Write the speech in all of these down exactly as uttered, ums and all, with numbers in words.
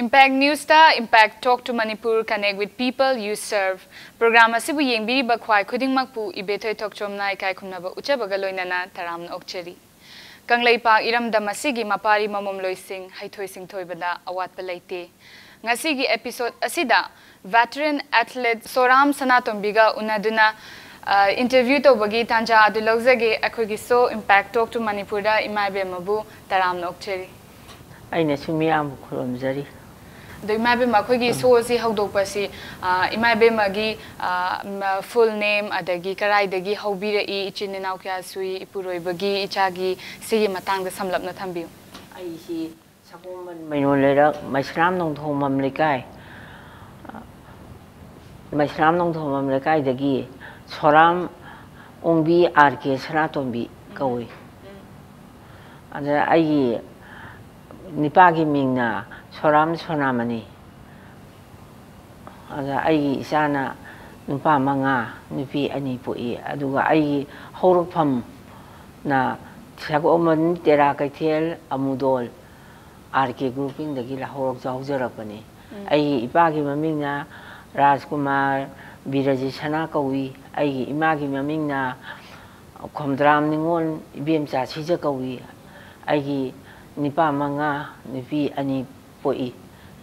Impact News ꯇ Impact Talk to Manipur, Connect with People You Serve꯫ Program ꯑꯁꯤꯕꯨ ꯌꯦꯡꯕꯤꯔꯤꯕ ꯈ꯭ꯋꯥꯏ ꯈꯨꯗꯤꯡꯃꯛꯄꯨ ꯏꯕꯦꯊꯣꯏ ꯊꯣꯛꯆꯣꯝꯅ ꯏꯀꯥꯏ ꯈꯨꯝꯅꯕ ꯎꯠꯆꯕꯒ ꯂꯣꯏꯅꯅ ꯇꯔꯥꯝꯅ ꯑꯣꯛꯆꯔꯤ꯫ ꯀꯪꯂꯩꯄꯥꯛ ꯏꯔꯝꯗꯝ ꯑꯁꯤꯒꯤ ꯃꯄꯥꯔꯤ ꯃꯃꯣꯝꯂꯣꯏꯁꯤꯡ ꯍꯩꯊꯣꯏ ꯁꯤꯡꯊꯣꯏꯕꯗ ꯑꯋꯥꯠꯄ ꯂꯩꯇꯦ꯫ ꯉꯁꯤꯒꯤ episode ꯑꯁꯤꯗ veteran athlete ꯁꯣꯔꯥꯝ ꯁꯅꯥꯇꯣꯝꯕꯤꯒ ꯎꯅꯗꯨꯅ, ꯑ, interview ꯇꯧꯕꯒꯤ ꯇꯥꯟꯖꯥ ꯑꯗꯨ ꯂꯧꯖꯒꯦ꯫ ꯑꯩꯈꯣꯏꯒꯤ show Impact Talk to ꯃꯅꯤꯄꯨꯔꯗ ꯏꯃꯥ ꯏꯕꯦꯝꯃꯕꯨ ꯇꯔꯥꯝꯅ ꯑꯣꯛꯆꯔꯤ꯫ ꯑꯩꯅꯁꯨ ꯃꯤꯌꯥꯝꯕꯨ ꯈꯨꯔꯨꯝꯖꯔꯤ꯫ ꯑꯗꯣ ꯏꯃꯥ ꯏꯕꯦꯝꯃ, ꯑꯩꯈꯣꯏꯒꯤ show ꯑꯁꯤ ꯍꯧꯗꯣꯛꯄꯁꯤ, ꯑ, ꯏꯃꯥ ꯏꯕꯦꯝꯃꯒꯤ, ꯑ, ꯃ-, full name, ꯑꯗꯒꯤ ꯀꯔꯥꯏꯗꯒꯤ ꯍꯧꯕꯤꯔꯛꯏ, ꯏꯆꯤꯟ ꯏꯅꯥꯎ ꯀꯌꯥ ꯁꯨꯏ, ꯏꯄꯨꯔꯣꯏꯕꯒꯤ ꯏꯆꯥꯒꯤ, ꯁꯤꯒꯤ ꯃꯇꯥꯡꯗ ꯁꯝꯂꯞꯅ ꯊꯝꯕꯤꯌꯨ꯫ ꯑꯩꯁꯤ ꯁꯒꯣꯜꯕꯟ ꯃꯩꯅꯣ ꯂꯩꯔꯛ ꯃꯩꯁ꯭ꯔꯥꯝ ꯅꯣꯡꯊꯣꯡꯕꯝ ꯂꯩꯀꯥꯏ, ꯃꯩꯁ꯭ꯔꯥꯝ ꯅꯣꯡꯊꯣꯡꯕꯝ ꯂꯩꯀꯥꯏꯗꯒꯤ ꯁꯣꯔꯥꯝ ꯑꯣꯡꯕꯤ ꯑꯥꯔ ꯀꯦ ꯁꯅꯥꯇꯣꯝꯕꯤ ꯀꯧꯏ꯫ ꯑꯗ ꯑꯩꯒꯤ ꯅꯤꯄꯥꯒꯤ ꯃꯤꯡꯅ ꯁꯣꯔꯥꯝ ꯁꯣꯅꯥꯃꯅꯤ꯫ ꯑꯗ ꯑꯩꯒꯤ ꯏꯆꯥꯅ ꯅꯨꯄꯥ ꯃꯉꯥ, ꯅꯨꯄꯤ ꯑꯅꯤ ꯄꯣꯛꯏ꯫ ꯑꯗꯨꯒ ꯑꯩꯒꯤ ꯍꯧꯔꯛꯐꯝꯅ ꯁꯒꯣꯜꯕꯟ ꯇꯦꯔꯥ ꯀꯩꯊꯦꯜ ꯑꯃꯨꯗꯣꯜ ꯑꯥꯔ ꯀꯦ groupingꯗꯒꯤ ꯍꯧꯔꯛ-, ꯍꯧꯖꯔꯛꯄꯅꯤ꯫ ꯎꯝ꯫ ꯑꯩꯒꯤ ꯏꯄꯥꯒꯤ ꯃꯃꯤꯡꯅ ꯔꯥꯖꯀꯨꯃꯥꯔ ꯕꯤꯔꯖꯤꯠ ꯁꯅꯥ ꯀꯧꯏ꯫ ꯑꯩꯒꯤ ꯏꯃꯥꯒꯤ ꯃꯃꯤꯡꯅ ꯈꯣꯝꯗ꯭ꯔꯥꯝ ꯅꯤꯉꯣꯜ ꯏꯕꯦꯝꯆꯥ ꯁꯤꯖ ꯀꯧꯏ꯫ ꯑꯩꯒꯤ ꯅꯤꯄꯥ ꯃꯉꯥ, ꯅꯨꯄꯤ ꯑꯅꯤ ꯄꯣꯛꯏ꯫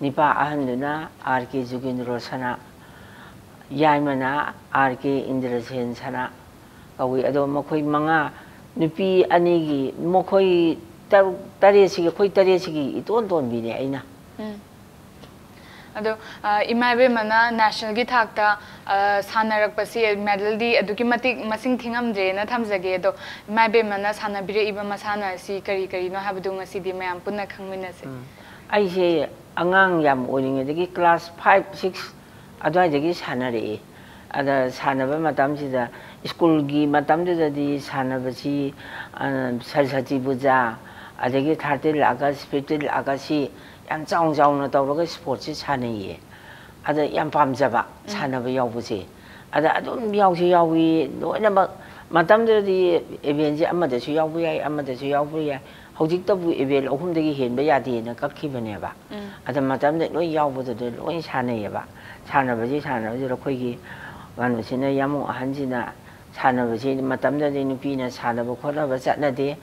ꯅꯤꯄꯥ ꯑꯍꯟꯗꯨꯅ ꯑꯥꯔ ꯀꯦ ꯖꯨꯒꯦꯟꯗ꯭ꯔꯣ ꯁꯅꯥ, ꯌꯥꯏꯃꯅ ꯑꯥꯔ ꯀꯦ ꯏꯟꯗ꯭ꯔꯁꯦꯟ ꯁꯅꯥ ꯀꯧꯏ꯫ ꯑꯗꯣ ꯃꯈꯣꯏ ꯃꯉꯥ, ꯅꯨꯄꯤ ꯑꯅꯤꯒꯤ, ꯃꯈꯣꯏ ꯇꯔꯨꯛ, ꯇꯔꯦꯠꯁꯤꯒꯤ, ꯑꯩꯈꯣꯏ ꯇꯔꯦꯠꯁꯤꯒꯤ ꯏꯇꯣꯟ ꯇꯣꯟꯕꯤꯅꯦ ꯑꯩꯅ꯫ ꯎꯝ꯫ ꯑꯗꯣ, ꯑ, ꯏꯃꯥ ꯏꯕꯦꯝꯃꯅ nationalꯒꯤ ꯊꯥꯛꯇ, ꯑ, ꯁꯥꯟꯅꯔꯛꯄꯁꯤ medalꯗꯤ ꯑꯗꯨꯛꯀꯤ ꯃꯇꯤꯛ ꯃꯁꯤꯡ ꯊꯤꯉꯝꯗ꯭ꯔꯦꯅ ꯊꯝꯖꯒꯦ꯫ ꯑꯗꯣ ꯏꯃꯥ ꯏꯕꯦꯝꯃꯅ ꯁꯥꯟꯅꯕꯤꯔꯛꯏꯕ ꯃꯁꯥꯟꯅ ꯑꯁꯤ ꯀꯔꯤ ꯀꯔꯤꯅꯣ ꯍꯥꯏꯕꯗꯨ ꯉꯁꯤꯗꯤ ꯃꯌꯥꯝ ꯄꯨꯟꯅ ꯈꯪꯃꯤꯟꯅꯁꯦ꯫ ꯎꯝ꯫ ꯑꯩꯁꯦ ꯑꯉꯥꯡ ꯌꯥꯝ ꯑꯣꯏꯔꯤꯉꯩꯗꯒꯤ class five, six ꯑꯗꯨꯋꯥꯏꯗꯒꯤ ꯁꯥꯟꯅꯔꯛꯏ꯫ ꯑꯗ ꯁꯥꯟꯅꯕ ꯃꯇꯝꯁꯤꯗ, ꯁ꯭ꯀꯨꯜꯒꯤ ꯃꯇꯝꯗꯨꯗꯗꯤ ꯁꯥꯟꯅꯕꯁꯤ, ꯑ, ꯁꯔꯁꯇꯤ ꯄꯨꯖꯥ, ꯑꯗꯒꯤ thirteen August, fifteen Augustꯁꯤ ꯌꯥꯝ ꯆꯥꯎꯅ ꯆꯥꯎꯅ ꯇꯧꯔꯒ sportꯁꯤ ꯁꯥꯟꯅꯩꯌꯦ꯫ ꯑꯗ ꯌꯥꯝ ꯄꯥꯝꯖꯕ ꯎꯝ꯫ ꯁꯥꯟꯅꯕ ꯌꯥꯎꯕꯁꯦ꯫ ꯑꯗ ꯑꯗꯨꯝ ꯌꯥꯎꯁꯨ ꯌꯥꯎꯏ, ꯂꯣꯏꯅꯃꯛ꯫ ꯃꯇꯝꯗꯨꯗꯗꯤ eventꯁꯦ ꯑꯃꯗꯁꯨ ꯌꯥꯎꯕ ꯌꯥꯏ, ꯑꯃꯗꯁꯨ ꯌꯥꯎꯕ ꯌꯥꯏ, ꯍꯧꯖꯤꯛꯇꯕꯨ ꯑꯦꯕꯦꯜ ꯑꯍꯨꯝꯗꯒꯤ ꯍꯦꯟꯕ ꯌꯥꯗꯦꯅ ꯀꯛꯈꯤꯕꯅꯦꯕ꯫ ꯑꯗ ꯃꯇꯝꯗ ꯂꯣꯏ ꯌꯥꯎꯕꯗꯨꯗ ꯂꯣꯏ ꯁꯥꯟꯅꯩꯌꯦꯕ꯫ ꯁꯥꯟꯅꯕꯁꯤ ꯁꯥꯟꯅꯕꯁꯤꯗ ꯑꯩꯈꯣꯏꯒꯤ ꯀꯩꯅꯣꯁꯤꯅ, ꯌꯥꯃꯨꯡ ꯑꯍꯟꯁꯤꯅ ꯁꯥꯟꯅꯕꯁꯤ, ꯃꯇꯝꯗꯗꯤ ꯅꯨꯄꯤꯅ ꯁꯥꯟꯅꯕ ꯈꯣꯠꯅꯕ ꯆꯠꯅꯗꯦ꯫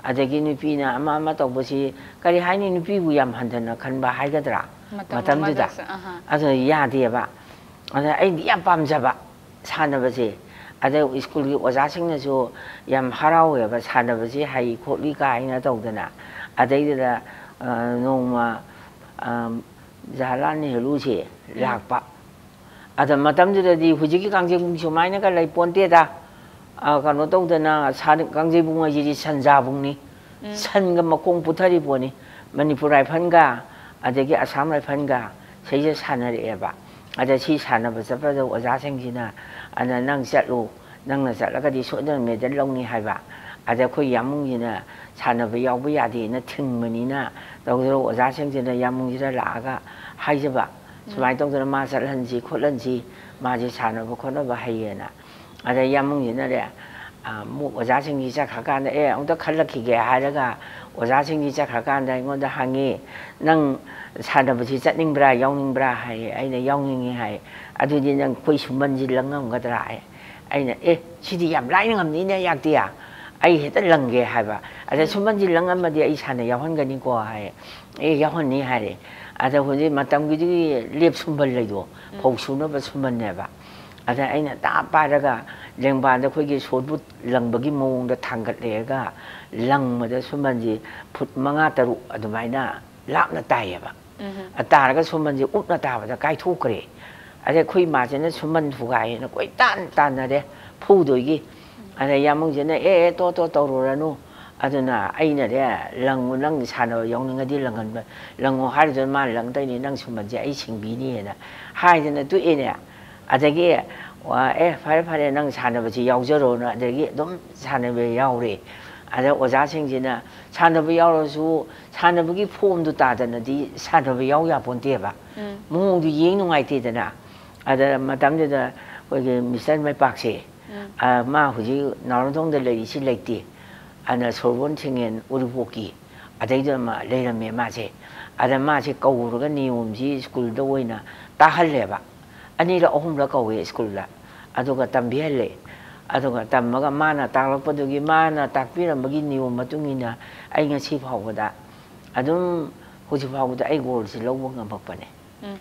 ꯑꯗꯒꯤ ꯅꯨꯄꯤꯅ ꯑꯃ ꯑꯃ ꯇꯧꯕꯁꯤ, ꯀꯔꯤ ꯍꯥꯏꯅꯤ, ꯅꯨꯄꯤꯕꯨ ꯌꯥꯝ ꯍꯟꯊꯅ ꯈꯟꯕ ꯍꯥꯏꯒꯗ꯭ꯔꯥ? ꯃꯇꯝꯗꯨꯗ꯫ ꯑꯗꯨꯅ ꯌꯥꯗꯦꯕ꯫ ꯑꯗ ꯑꯩꯗꯤ ꯌꯥꯝ ꯄꯥꯝꯖꯕ ꯁꯥꯟꯅꯕꯁꯦ꯫ ꯑꯗ ꯁ꯭ꯀꯨꯜꯒꯤ ꯑꯣꯖꯥꯁꯤꯡꯅꯁꯨ ꯌꯥꯝ ꯍꯔꯥꯎꯋꯦꯕ, ꯁꯥꯟꯅꯕꯁꯦ ꯍꯩ ꯈꯣꯠꯂꯤ ꯀꯥꯏꯅ ꯇꯧꯗꯅ꯫ ꯑꯗꯩꯗꯨꯗ, ꯑ, ꯅꯣꯡꯃ, ꯑ, ꯖꯋꯥꯍꯔꯂꯥꯜ ꯅꯦꯍꯔꯨꯁꯦ ꯂꯥꯛꯄ꯫ ꯑꯗ ꯃꯇꯝꯗꯨꯗꯗꯤ ꯍꯧꯖꯤꯛꯀꯤ ꯀꯥꯡꯖꯩꯕꯨꯡ ꯁꯨꯃꯥꯏꯅꯒ ꯂꯩ ꯄꯣꯟꯇꯦꯗ꯫ ꯑ, ꯀꯩꯅꯣ ꯇꯧꯗꯅ, ꯁꯥ-, ꯀꯥꯡꯖꯩꯕꯨꯡ ꯍꯥꯏꯁꯤꯗꯤ ꯁꯟꯖꯥꯕꯨꯡꯅꯤ꯫ ꯁꯟꯒ ꯃꯈꯣꯡ ꯄꯨꯊꯔꯤ ꯄꯣꯠꯅꯤ꯫ ꯃꯅꯤꯄꯨꯔ ꯔꯥꯏꯐꯜꯒ, ꯑꯗꯒꯤ ꯑꯁꯥꯝ ꯔꯥꯏꯐꯜꯒ, ꯁꯤꯁꯦ ꯁꯥꯟꯅꯔꯛꯑꯦꯕ꯫ ꯑꯗ ꯁꯤ ꯁꯥꯟꯅꯕ ꯆꯠꯄꯗ ꯑꯣꯖꯥꯁꯤꯡꯁꯤꯅ, "ꯑꯗ ꯅꯪ ꯆꯠꯂꯨ, ꯅꯪꯅ ꯆꯠꯂꯒꯗꯤ ꯁꯣꯏꯗꯅ ꯃꯦꯗꯜ ꯂꯧꯅꯤ" ꯍꯥꯏꯕ꯫ ꯑꯗ ꯑꯩꯈꯣꯏ ꯌꯥꯃꯨꯡꯁꯤꯅ ꯁꯥꯟꯅꯕ ꯌꯥꯎꯕ ꯌꯥꯗꯦꯅ ꯊꯤꯡꯕꯅꯤꯅ, ꯇꯧꯗꯅ ꯑꯣꯖꯥꯁꯤꯡꯁꯤꯅ ꯌꯥꯃꯨꯡꯁꯤꯗ ꯂꯥꯛꯑꯒ ꯍꯥꯏꯖꯕ, "ꯁꯨꯃꯥꯏꯅ ꯇꯧꯗꯅ ꯃꯥ ꯆꯠꯍꯟꯁꯤ ꯈꯣꯠꯍꯟꯁꯤ, ꯃꯥꯁꯦ ꯁꯥꯟꯅꯕ ꯈꯣꯠꯅꯕ ꯍꯩꯌꯦꯅ"꯫ ꯑꯗ ꯌꯥꯃꯨꯡꯁꯤꯅꯅꯦ, ꯑ, ꯑꯃꯨꯛ ꯑꯣꯖꯥꯁꯤꯡꯁꯤ ꯆꯠꯈ꯭ꯔꯀꯥꯟꯗ, "ꯑꯦ, ꯑꯃꯨꯛꯇ ꯈꯜꯂꯛꯈꯤꯒꯦ" ꯍꯥꯏꯔꯒ ꯑꯣꯖꯥꯁꯤꯡꯁꯤ ꯆꯠꯈ꯭ꯔꯀꯥꯟꯗ ꯑꯩꯉꯣꯟꯗ ꯍꯪꯉꯤ, "ꯅꯪ ꯁꯥꯟꯅꯕꯁꯤ ꯆꯠꯅꯤꯡꯕ꯭ꯔꯥ, ꯌꯥꯎꯅꯤꯡꯕ꯭ꯔꯥ?" ꯍꯥꯏꯌꯦ꯫ ꯑꯩꯅ, "ꯌꯥꯎꯅꯤꯡꯉꯤ" ꯍꯥꯏ꯫ "ꯑꯗꯨꯗꯤ ꯅꯪ ꯑꯩꯈꯣꯏ ꯁꯨꯝꯕꯟꯁꯤ ꯂꯪ ꯉꯝꯒꯗ꯭ꯔꯥ?" ꯍꯥꯏ꯫ ꯑꯩꯅ, "ꯑꯦ, ꯁꯤꯗꯤ ꯌꯥꯝ ꯂꯥꯏꯅ ꯉꯝꯅꯤꯅꯦ, ꯌꯥꯛꯇꯤꯌꯥ, ꯑꯩ ꯍꯦꯛꯇ ꯂꯪꯒꯦ" ꯍꯥꯏꯕ꯫ ꯑꯗ "ꯁꯨꯝꯕꯟꯁꯤ ꯂꯪ ꯉꯝꯃꯗꯤ ꯑꯩ ꯁꯥꯟꯅ ꯌꯥꯎꯍꯟꯒꯅꯤꯀꯣ" ꯍꯥꯏ꯫ "ꯑꯦ, ꯌꯥꯎꯍꯟꯅꯤ" ꯍꯥꯏꯔꯦ꯫ ꯑꯗ ꯍꯧꯖꯤꯛ ꯃꯇꯝꯒꯤꯗꯨꯒꯤ ꯂꯦꯞ ꯁꯨꯝꯕꯟ ꯂꯩꯗꯣ, ꯐꯧ ꯁꯨꯅꯕ ꯁꯨꯝꯕꯟꯅꯦꯕ꯫ ꯑꯗ ꯑꯩꯅ ꯇꯥꯞ ꯄꯥꯏꯔꯒ ꯂꯦꯡꯕꯥꯟꯗ ꯑꯩꯈꯣꯏꯒꯤ ꯁꯣꯠ ꯄꯨꯠ ꯂꯪꯕꯒꯤ ꯃꯑꯣꯡꯗ ꯊꯥꯡꯒꯠꯂꯦꯒ ꯂꯪꯕꯗ ꯁꯨꯝꯕꯟꯁꯤ ꯐꯨꯠ ꯃꯉꯥ ꯇꯔꯨꯛ ꯑꯗꯨꯃꯥꯏꯅ ꯂꯥꯞꯅ ꯇꯥꯏꯌꯦꯕ꯫ ꯑ, ꯇꯥꯔꯒ ꯁꯨꯝꯕꯟꯁꯦ ꯎꯞꯅ ꯇꯥꯕꯗ ꯀꯥꯏꯊꯣꯛꯈ꯭ꯔꯦ꯫ ꯑꯗꯩ ꯑꯩꯈꯣꯏ ꯏꯃꯥꯁꯤꯅ ꯁꯨꯝꯕꯟ ꯊꯨꯒꯥꯏꯌꯦꯅ ꯀꯣꯏꯇꯥꯟ ꯇꯥꯟꯅꯔꯦ ꯐꯨꯗꯣꯏꯒꯤ꯫ ꯑꯗ ꯌꯥꯃꯨꯡꯁꯤꯅ, "ꯑꯦ, ꯑꯦ, ꯇꯣ, ꯇꯣ, ꯇꯧꯔꯨꯔꯅꯨ꯫ ꯑꯗꯨꯅ ꯑꯩꯅꯅꯦ, ꯂꯪꯉꯨ, ꯅꯪ ꯁꯥꯟꯅꯕ ꯌꯥꯎꯅꯤꯡꯉꯗꯤ ꯂꯪꯍꯟꯕ, ꯂꯪꯉꯣ ꯍꯥꯏꯔꯤꯗꯨꯅ ꯃꯥꯅ ꯂꯪꯗꯣꯏꯅꯤ, ꯅꯪ ꯁꯨꯝꯕꯟꯁꯦ ꯑꯩ ꯁꯤꯡꯕꯤꯅꯤꯅ" ꯍꯥꯏꯗꯅ ꯇꯣꯛꯑꯦꯅꯦ꯫ ꯑꯗꯒꯤ, ꯋꯥ-, "ꯑꯦ, ꯐꯔꯦ, ꯐꯔꯦ, ꯅꯪ ꯁꯥꯟꯅꯕꯁꯤ ꯌꯥꯎꯖꯔꯣꯅ" ꯑꯗꯒꯤ ꯑꯗꯨꯝ ꯁꯥꯟꯅꯕ ꯌꯥꯎꯔꯦ꯫ ꯑꯗ ꯑꯣꯖꯥꯁꯤꯡꯁꯤꯅ ꯁꯥꯟꯅꯕ ꯌꯥꯎꯔꯁꯨ ꯁꯥꯟꯅꯕꯒꯤ ꯐꯣꯝꯗꯨ ꯇꯥꯗꯅꯗꯤ ꯁꯥꯟꯅꯕ ꯌꯥꯎ ꯌꯥꯄꯣꯟꯇꯦꯕ꯫ ꯃꯑꯣꯡꯗꯨ ꯌꯦꯡ ꯅꯨꯡꯉꯥꯏꯇꯦꯗꯅ꯫ ꯑꯗ ꯃꯇꯝꯗꯨꯗ ꯑꯩꯈꯣꯏꯒꯤ ꯃꯤꯁꯇꯔ ꯃꯩꯄꯥꯛꯁꯦ, ꯑ, ꯃꯥ ꯍꯧꯖꯤꯛ ꯅꯥꯎꯔꯦꯝꯊꯣꯡꯗ ꯂꯩꯔꯤꯁꯤ ꯂꯩꯇꯦ꯫ ꯑꯗ ꯁꯣꯔꯕꯣꯟ ꯁꯤꯡꯉꯦꯟ ꯎꯔꯤꯄꯣꯛꯀꯤ ꯑꯗꯩꯗ ꯑꯃ ꯂꯩꯔꯝꯃꯦ ꯃꯥꯁꯦ꯫ ꯑꯗ ꯃꯥꯁꯦ ꯀꯧꯔꯒ ꯅꯤꯌꯣꯝꯁꯤ ꯁ꯭ꯀꯨꯜꯗ ꯑꯣꯏꯅ ꯇꯥꯛꯍꯜꯂꯦꯕ꯫ ꯑꯅꯤꯔꯛ ꯑꯍꯨꯝꯂꯛ ꯀꯧꯋꯦ ꯁ꯭ꯀꯨꯜꯗ꯫ ꯑꯗꯨꯒ ꯇꯝꯕꯤꯍꯜꯂꯦ꯫ ꯑꯗꯨꯒ ꯇꯝꯃꯒ ꯃꯥꯅ ꯇꯥꯛꯂꯛꯄꯗꯨꯒꯤ, ꯃꯥꯅ ꯇꯥꯛꯄꯤꯔꯝꯕꯒꯤ ꯅꯤꯌꯣꯝ ꯃꯇꯨꯡ ꯏꯟꯅ ꯑꯩ ꯉꯁꯤ ꯐꯥꯎꯕꯗ ꯑꯗꯨꯝ, ꯍꯧꯖꯤꯛ ꯐꯥꯎꯕꯗ ꯑꯩ ꯒꯣꯜꯁꯤ ꯂꯧꯕ ꯉꯝꯃꯛꯄꯅꯦ꯫ ꯎꯝ꯫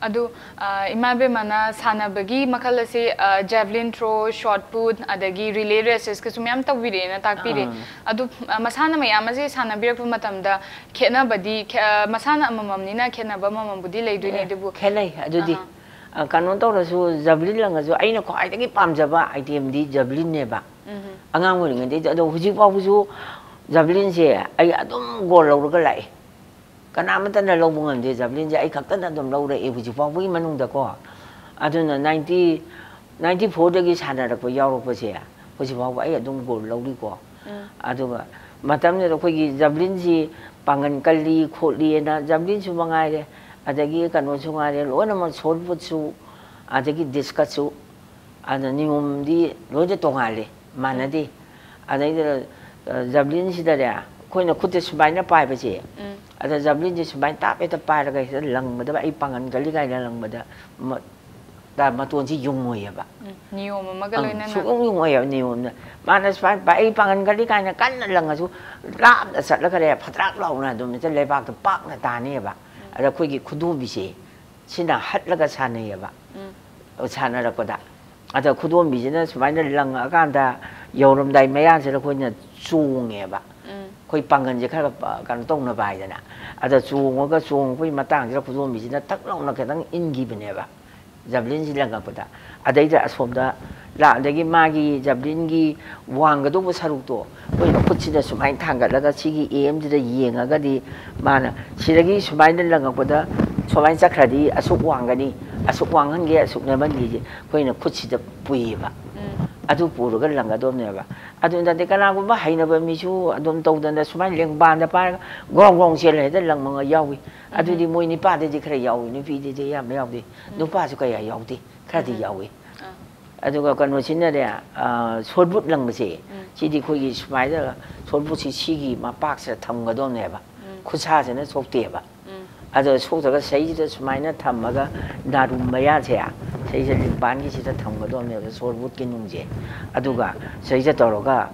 ꯑꯗꯨ, ꯑ, ꯏꯃꯥ ꯏꯕꯦꯝꯃꯅ ꯁꯥꯟꯅꯕꯒꯤ ꯃꯈꯜ ꯑꯁꯤ, ꯑ, javelin throw, shot put, ꯑꯗꯒꯤ relay racesꯀꯁꯨ ꯃꯌꯥꯝ ꯇꯧꯕꯤꯔꯛꯑꯦꯅ ꯇꯥꯛꯄꯤꯔꯦ꯫ ꯑꯥ꯫ ꯑꯗꯨ, ꯑ, ꯃꯁꯥꯟꯅ ꯃꯌꯥꯝ ꯑꯁꯤ ꯁꯥꯟꯅꯕꯤꯔꯛꯄ ꯃꯇꯝꯗ ꯈꯦꯠꯅꯕꯗꯤ, ꯈꯦ-, ꯑ, ꯃꯁꯥꯟꯅ ꯑꯃꯃꯝꯅꯤꯅ ꯈꯦꯠꯅꯕ ꯑꯃꯃꯝꯕꯨꯗꯤ ꯂꯩꯗꯣꯏꯅꯦ, ꯑꯦ, ꯑꯗꯨꯕꯨ ꯈꯦꯠꯅꯩ꯫ ꯑꯗꯨꯗꯤ, ꯑꯍꯥ꯫ ꯑ, ꯀꯩꯅꯣ ꯇꯧꯔꯁꯨ, javelin ꯂꯪꯉꯁꯨ ꯑꯩꯅ ꯈ꯭ꯋꯥꯏꯗꯒꯤ ꯄꯥꯝꯖꯕ itemꯗꯤ javelinꯅꯦꯕ꯫ ꯎꯝ꯫ ꯑꯉꯥꯡ ꯑꯣꯏꯔꯤꯉꯩꯗꯒꯤ꯫ ꯑꯗꯣ ꯍꯧꯖꯤꯛ ꯐꯥꯎꯕꯁꯨ javelinꯁꯦ ꯑꯩ ꯑꯗꯨꯝ ꯒꯣꯜ ꯂꯧꯔꯒ ꯂꯥꯛꯑꯦ꯫ ꯀꯅꯥꯃꯠꯇꯅ ꯂꯧꯕ ꯉꯝꯗꯦ javelinꯁꯦ, ꯑꯩ ꯈꯛꯇꯅ ꯑꯗꯨꯝ ꯂꯧꯔꯛꯑꯦ ꯍꯧꯖꯤꯛ ꯐꯥꯎꯕꯒꯤ ꯃꯅꯨꯡꯗꯀꯣ꯫ ꯑꯗꯨꯅ ninety, ninety fourꯗꯒꯤ ꯁꯥꯟꯅꯔꯛꯄ ꯌꯥꯎꯔꯛꯄꯁꯦ ꯍꯧꯖꯤꯛ ꯐꯥꯎꯕ ꯑꯩ ꯑꯗꯨꯝ ꯒꯣꯜ ꯂꯧꯔꯤꯀꯣ꯫ ꯎꯝ꯫ ꯑꯗꯨꯒ ꯃꯇꯝꯗꯨꯗ ꯑꯩꯈꯣꯏꯒꯤ javelinꯁꯤ ꯄꯥꯡꯒꯟ ꯀꯜꯂꯤ ꯈꯣꯠꯂꯤꯅ javelinꯁꯨ ꯃꯉꯥꯏꯔꯦ, ꯑꯗꯒꯤ ꯀꯩꯅꯣꯁꯨ ꯉꯥꯏꯔꯦ, ꯂꯣꯏꯅꯃꯛ shot putꯁꯨ, ꯑꯗꯒꯤ discusꯁꯨ, ꯑꯗ ꯅꯤꯌꯣꯝꯗꯤ ꯂꯣꯏꯅ ꯇꯣꯉꯥꯜꯂꯦ, ꯃꯥꯟꯅꯗꯦ꯫ ꯑꯗꯩꯗ, ꯑ, javelinꯁꯤꯗꯅꯦ ꯑꯩꯈꯣꯏꯅ ꯈꯨꯠꯇ ꯁꯨꯃꯥꯏꯅ ꯄꯥꯏꯕꯁꯦ, ꯎꯝ꯫ ꯑꯗ javelinꯁꯦ ꯁꯨꯃꯥꯏꯅ ꯇꯥꯞ ꯍꯦꯛꯇ ꯄꯥꯏꯔꯒ ꯍꯦꯛꯇ ꯂꯪꯒꯗꯕ, ꯑꯩ ꯄꯥꯡꯒꯟ ꯀꯜꯂꯤ ꯀꯥꯏꯅ ꯂꯪꯕꯗ ꯃ-, ꯇ-, ꯃꯇꯣꯟꯁꯤ ꯌꯨꯡꯉꯣꯏꯑꯕ꯫ ꯎꯝ, ꯅꯤꯌꯣꯝ ꯑꯃꯒ ꯑꯪ, ꯂꯣꯏꯅꯅ꯫ ꯁꯨꯛꯌꯨꯡ ꯌꯨꯡꯉꯣꯏꯑꯕ ꯅꯤꯌꯣꯝꯅ꯫ ꯃꯥꯅ ꯁꯨꯃꯥꯏꯅ ꯄꯥꯏ-, ꯑꯩ ꯄꯥꯡꯒꯟ ꯀꯜꯂꯤ ꯀꯥꯏꯅ ꯀꯟꯅ ꯂꯪꯉꯁꯨ ꯂꯥꯞꯅ ꯆꯠꯂꯒꯅꯦ ꯐꯗ꯭ꯔꯥꯛ ꯂꯥꯎꯅ ꯑꯗꯨꯝ ꯍꯦꯛꯇ ꯂꯩꯕꯥꯛꯇ ꯄꯥꯛꯅ ꯇꯥꯅꯤꯑꯕ꯫ ꯑꯗ ꯑꯩꯈꯣꯏꯒꯤ ꯈꯨꯗꯣꯝꯕꯤꯁꯦ ꯁꯤꯅ ꯍꯠꯂꯒ ꯁꯥꯟꯅꯩꯑꯕ꯫ ꯎꯝ꯫ ꯁꯥꯟꯅꯔꯛꯄꯗ꯫ ꯑꯗ ꯈꯨꯗꯣꯝꯕꯤꯁꯤꯅ ꯁꯨꯃꯥꯏꯅ ꯂꯪꯉꯛꯑꯀꯥꯟꯗ ꯌꯧꯔꯝꯗꯥꯏ ꯃꯌꯥꯁꯤꯗ ꯑꯩꯈꯣꯏꯅ ꯆꯣꯡꯉꯦꯕ꯫ ꯎꯝ꯫ ꯑꯩꯈꯣꯏ ꯄꯥꯡꯒꯜꯁꯦ ꯈꯔ ꯄ-, ꯀꯩꯅꯣ ꯇꯧꯅꯕ ꯍꯥꯏꯗꯅ꯫ ꯑꯗ ꯆꯣꯡꯉꯒ ꯆꯣꯡꯉꯛꯄꯒꯤ ꯃꯇꯥꯡꯁꯤꯗ ꯈꯨꯗꯣꯝꯕꯤꯁꯤꯅ ꯊꯛ ꯂꯥꯎꯅ ꯈꯤꯇꯪ ꯏꯟꯈꯤꯕꯅꯦꯕ javelinꯁꯤ ꯂꯪꯉꯛꯄꯗ꯫ ꯑꯗꯩꯗ ꯑꯁꯣꯝꯗ ꯂꯥ-, ꯑꯗꯒꯤ ꯃꯥꯒꯤ javelinꯒꯤ ꯋꯥꯡꯒꯗꯧꯕ ꯁꯔꯨꯛꯇꯣ ꯑꯩꯈꯣꯏꯅ ꯈꯨꯠꯁꯤꯗ ꯁꯨꯃꯥꯏꯅ ꯊꯥꯡꯒꯠꯂꯒ ꯁꯤꯒꯤ aimꯁꯤꯗ ꯌꯦꯡꯉꯒꯗꯤ ꯃꯥꯅ ꯁꯤꯗꯒꯤ ꯁꯨꯃꯥꯏꯅ ꯂꯪꯉꯛꯄꯗ ꯁꯨꯃꯥꯏꯅ ꯆꯠꯈ꯭ꯔꯗꯤ ꯑꯁꯨꯛ ꯋꯥꯡꯒꯅꯤ, ꯑꯁꯨꯛ ꯋꯥꯡꯍꯟꯒꯦ, ꯑꯁꯨꯛ ꯅꯦꯝꯍꯟꯒꯦꯁꯦ ꯑꯩꯈꯣꯏꯅ ꯈꯨꯠꯁꯤꯗ ꯄꯨꯏꯌꯦꯕ꯫ ꯎꯝ꯫ ꯑꯗꯨ ꯄꯨꯔꯒ ꯂꯪꯒꯗꯧꯅꯦꯕ꯫ ꯑꯗꯨ ꯅꯠꯇꯦ ꯀꯅꯥꯒꯨꯝꯕ ꯍꯩꯅꯕ ꯃꯤꯁꯨ ꯑꯗꯨꯝ ꯇꯧꯗꯅ ꯁꯨꯃꯥꯏꯅ ꯂꯦꯡꯕꯥꯟꯗ ꯄꯥꯏꯔꯒ ꯒ꯭ꯔꯣꯡ ꯒ꯭ꯔꯣꯡ ꯆꯦꯜꯂ ꯍꯦꯛꯇ ꯂꯪꯕ ꯌꯥꯎꯏ꯫ ꯑꯗꯨꯗꯤ ꯃꯣꯏ ꯅꯤꯄꯥꯗꯗꯤ ꯈꯔ ꯌꯥꯎꯏ, ꯅꯨꯄꯤꯗꯗꯤ ꯑꯌꯥꯝꯕ ꯌꯥꯎꯗꯦ꯫ ꯅꯨꯄꯥꯁꯨ ꯀꯌꯥ ꯌꯥꯎꯗꯦ, ꯈꯔꯗꯤ ꯌꯥꯎꯏ꯫ ꯑꯥ꯫ ꯑꯗꯨꯒ ꯀꯩꯅꯣꯁꯤꯅꯅꯦ, ꯑ, shot put ꯂꯪꯕꯁꯦ, ꯎꯝ꯫ ꯁꯤꯗꯤ ꯑꯩꯈꯣꯏꯒꯤ ꯁꯨꯃꯥꯏꯅ ꯁꯣꯔꯠ ꯄꯨꯠꯁꯤ ꯁꯤꯒꯤ ꯃꯄꯥꯛꯁꯤꯗ ꯊꯝꯒꯗꯧꯅꯦꯕ꯫ ꯎꯝ꯫ ꯈꯨꯠꯁꯥꯁꯤꯅ ꯁꯣꯛꯇꯦꯕ꯫ ꯎꯝ꯫ ꯑꯗꯣ ꯁꯣꯛꯇ꯭ꯔꯒ ꯁꯤꯗꯩꯁꯤꯗ ꯁꯨꯃꯥꯏꯅ ꯊꯝꯃꯒ ꯅꯥꯔꯨꯝ ꯃꯌꯥꯁꯦ ꯁꯤꯗꯩꯁꯤꯗ ꯂꯤꯝꯕꯥꯟꯒꯤꯁꯤꯗ ꯊꯝꯒꯗꯧꯅꯦꯕ ꯁꯣꯔꯠ ꯄꯨꯠꯀꯤ ꯅꯨꯡꯁꯦ꯫ ꯑꯗꯨꯒ ꯁꯤꯗꯩꯁꯤꯗ ꯇꯧꯔꯒ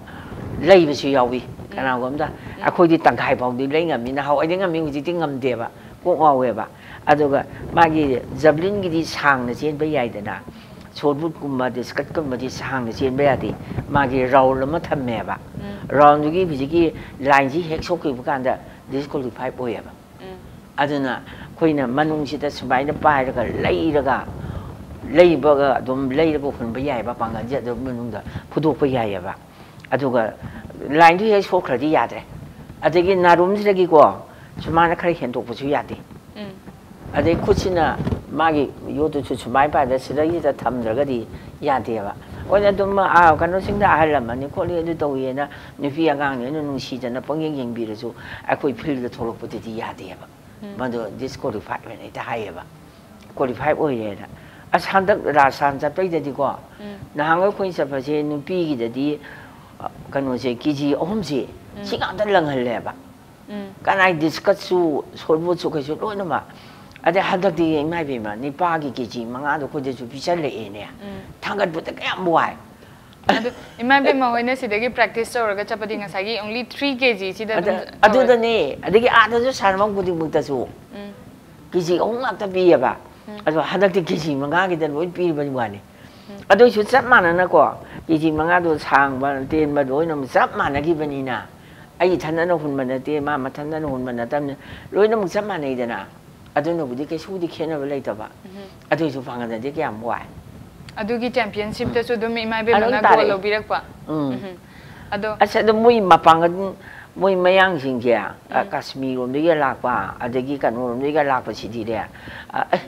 ꯂꯩꯕꯁꯨ ꯌꯥꯎꯏ꯫ ꯎꯝ꯫ ꯀꯅꯥꯒꯨꯝꯕꯗ ꯎꯝ꯫ ꯑꯩꯈꯣꯏꯗꯤ ꯇꯪꯈꯥꯏ ꯐꯥꯎꯗꯤ ꯂꯩ ꯉꯝꯃꯤ꯫ ꯅꯍꯥꯟꯋꯥꯏꯗꯤ ꯉꯝꯃꯤ, ꯍꯧꯖꯤꯛꯇꯤ ꯉꯝꯗꯦꯕ꯫ ꯀꯣꯛ ꯉꯥꯎꯋꯦꯕ꯫ ꯑꯗꯨꯒ ꯃꯥꯒꯤ ꯖꯕꯂꯤꯟꯒꯤꯗꯤ ꯁꯥꯡꯅ ꯆꯦꯟꯕ ꯌꯥꯏꯗꯅ, ꯁꯣꯔꯠ ꯄꯨꯠꯀꯨꯝꯕ ꯗꯤꯁꯀꯠꯀꯨꯝꯕꯗꯤ ꯁꯥꯡꯅ ꯆꯦꯟꯕ ꯌꯥꯗꯦ꯫ ꯃꯥꯒꯤ ꯔꯥꯎꯟ ꯑꯃ ꯊꯝꯃꯦꯕ꯫ ꯎꯝ꯫ ꯔꯥꯎꯟꯗꯨꯒꯤ ꯍꯧꯖꯤꯛꯀꯤ ꯂꯥꯏꯟꯁꯤ ꯍꯦꯛ ꯁꯣꯛꯈꯤꯕ ꯀꯥꯟꯗ ꯗꯤꯁꯀ꯭ꯋꯥꯂꯤꯐꯥꯏ ꯑꯣꯏꯌꯦꯕ꯫ ꯎꯝ꯫ ꯑꯗꯨꯅ ꯑꯩꯈꯣꯏꯅ ꯃꯅꯨꯡꯁꯤꯗ ꯁꯨꯃꯥꯏꯅ ꯄꯥꯏꯔꯒ ꯂꯩꯔꯒ, ꯂꯩꯕꯒ ꯑꯗꯨꯝ ꯂꯩꯔꯒ ꯍꯨꯟꯕ ꯌꯥꯏꯌꯦꯕ, ꯄꯥꯡꯒꯜꯁꯦ ꯑꯗꯨꯝ ꯃꯅꯨꯡꯗ ꯐꯨꯗꯣꯛꯄ ꯌꯥꯏꯌꯦꯕ꯫ ꯑꯗꯨꯒ ꯂꯥꯏꯟꯗꯨ ꯍꯦꯛ ꯁꯣꯛꯈ꯭ꯔꯗꯤ ꯌꯥꯗ꯭ꯔꯦ꯫ ꯑꯗꯒꯤ ꯅꯥꯔꯨꯝꯁꯤꯗꯒꯤꯀꯣ ꯁꯨꯃꯥꯏꯅ ꯈꯔ ꯍꯦꯟꯗꯣꯛꯄꯁꯨ ꯌꯥꯗꯦ꯫ ꯎꯝ꯫ ꯑꯗꯩ ꯈꯨꯠꯁꯤꯅ ꯃꯥꯒꯤ ꯌꯣꯠꯇꯨꯁꯨ ꯁꯨꯃꯥꯏꯅ ꯄꯥꯏꯕꯗ ꯁꯤꯗꯩꯁꯤꯗ ꯊꯝꯗ꯭ꯔꯒꯗꯤ ꯌꯥꯗꯦꯕ꯫ ꯑꯣꯏꯅ ꯑꯗꯨꯝ, ꯑꯥ, ꯀꯩꯅꯣꯁꯤꯡꯗ ꯑꯍꯜ ꯂꯃꯟꯅꯤ ꯈꯣꯠꯂꯤ ꯑꯗꯨ ꯇꯧꯏꯅ ꯅꯨꯄꯤ ꯑꯉꯥꯡꯅꯦꯅ ꯅꯨꯡꯁꯤꯗꯅ ꯄꯪꯌꯦꯡ ꯌꯦꯡꯕꯤꯔꯁꯨ ꯑꯩꯈꯣꯏ ꯐꯤꯜꯗ ꯊꯣꯛꯂꯛꯄꯗꯗꯤ ꯌꯥꯗꯦꯕ꯫ ꯎꯝ꯫ ꯃꯗꯨ ꯗꯤꯁꯀ꯭ꯋꯥꯂꯤꯐꯥꯏ ꯑꯣꯏꯅ ꯍꯦꯛꯇ ꯍꯥꯏꯌꯦꯕ꯫ ꯀ꯭ꯋꯥꯂꯤꯐꯥꯏ ꯑꯣꯏꯔꯦꯅ꯫ ꯑꯁ, ꯍꯟꯗꯛ ꯔꯥꯖꯁꯊꯥꯟ ꯆꯠꯄꯩꯗꯗꯤꯀꯣ, ꯎꯝ꯫ ꯅꯍꯥꯟꯈꯩ ꯑꯩꯈꯣꯏꯅ ꯆꯠꯄꯁꯦ ꯅꯨꯄꯤꯒꯤꯗꯗꯤ, ꯑ, ꯀꯩꯅꯣꯁꯦ, ꯀꯦ ꯖꯤ ꯑꯍꯨꯝꯁꯦ, ꯎꯝ꯫ ꯁꯤ ꯉꯥꯛꯇ ꯂꯪꯍꯜꯂꯦꯕ꯫ ꯎꯝ꯫ ꯀꯅꯥꯏ ꯗꯤꯁꯀꯠꯁꯨ, ꯁꯣꯔꯠ ꯄꯨꯠꯁꯨ ꯀꯩꯁꯨ ꯂꯣꯏꯅꯃꯛ꯫ ꯑꯗꯩ ꯍꯟꯗꯛꯇꯤ ꯏꯃꯥ ꯏꯕꯦꯝꯃ, ꯅꯤꯄꯥꯒꯤ ꯀꯦ ꯖꯤ ꯃꯉꯥꯗꯣ ꯑꯩꯈꯣꯏꯗꯁꯨ ꯄꯤꯁꯜꯂꯛꯑꯦꯅꯦ꯫ ꯎꯝ꯫ ꯊꯥꯡꯒꯠꯄꯗ ꯀꯌꯥꯝ ꯋꯥꯏ꯫ ꯑꯗꯨ ꯏꯃꯥ ꯏꯕꯦꯝꯃ ꯍꯣꯏꯅ ꯁꯤꯗꯒꯤ ꯄ꯭ꯔꯦꯛꯇꯤꯁ ꯇꯧꯔꯒ ꯆꯠꯄꯗꯤ ꯉꯁꯥꯏꯒꯤ only three ꯀꯦ ꯖꯤ ꯁꯤꯗ ꯑꯗꯨꯝ ꯑꯗ-, ꯇꯧꯔꯦ꯫ ꯑꯗꯨꯗꯅꯦ, ꯑꯗꯒꯤ ꯑꯥꯗꯁꯨ ꯁꯥꯟꯅꯐꯝ ꯈꯨꯗꯤꯡꯃꯛꯇꯁꯨ ꯎꯝ꯫ ꯀꯦ ꯖꯤ ꯑꯍꯨꯝ ꯉꯥꯛꯇ ꯄꯤꯌꯦꯕ꯫ ꯎꯝ꯫ ꯑꯗꯣ ꯍꯟꯗꯛꯇꯤ ꯀꯦ ꯖꯤ ꯃꯉꯥꯒꯤꯗ ꯂꯣꯏ ꯄꯤꯕꯒꯤ ꯋꯥꯅꯤ꯫ ꯎꯝ꯫ ꯑꯗꯨꯏꯁꯨ ꯆꯞ ꯃꯥꯟꯅꯅꯀꯣ, ꯀꯦ ꯖꯤ ꯃꯉꯥꯗꯣ ꯁꯥꯡꯕ, ꯇꯦꯟꯕ ꯂꯣꯏꯅꯃꯛ ꯆꯞ ꯃꯥꯟꯅꯈꯤꯕꯅꯤꯅ, ꯑꯩ ꯏꯊꯟꯗꯅ ꯍꯨꯟꯕ ꯅꯠꯇꯦ, ꯃꯥ ꯃꯊꯟꯗꯅ ꯍꯨꯟꯕ ꯅꯠꯇꯕꯅꯤꯅ, ꯂꯣꯏꯅꯃꯛ ꯆꯞ ꯃꯥꯟꯅꯩꯗꯅ꯫ ꯑꯗꯨꯅꯕꯨꯗꯤ ꯀꯩꯁꯨꯕꯨꯗꯤ ꯈꯦꯠꯅꯕ ꯂꯩꯇꯕ꯫ ꯎꯝ꯫ ꯑꯗꯨꯏꯁꯨ ꯄꯥꯡꯒꯜꯗꯗꯤ ꯀꯌꯥꯝ ꯋꯥꯏ꯫ ꯑꯗꯨꯒꯤ ꯆꯦꯝꯄꯤꯌꯟꯁꯤꯞꯇꯁꯨ ꯑꯗꯨꯝ ꯏꯃꯥ ꯏꯕꯦꯝꯃꯅ ꯑꯗꯨꯝ ꯇꯥꯔꯛꯑꯦ꯫ ꯒꯣꯜ ꯂꯧꯕꯤꯔꯛꯄ꯫ ꯎꯝ꯫ ꯎꯝ꯫ ꯑꯗꯣ ꯑꯁ, ꯑꯗꯣ ꯃꯣꯏ ꯃꯄꯥꯡꯒꯜ, ꯃꯣꯏ ꯃꯌꯥꯡꯁꯤꯡꯁꯦ, ꯑ, ꯎꯝ꯫ ꯀꯥꯁꯃꯤꯔ ꯂꯣꯝꯗꯒꯤꯒ ꯂꯥꯛꯄ, ꯑꯗꯒꯤ ꯀꯩꯅꯣꯔꯣꯝꯗꯒꯤꯒ ꯂꯥꯛꯄꯁꯤꯗꯤꯅꯦ, ꯑ, ꯑꯦ,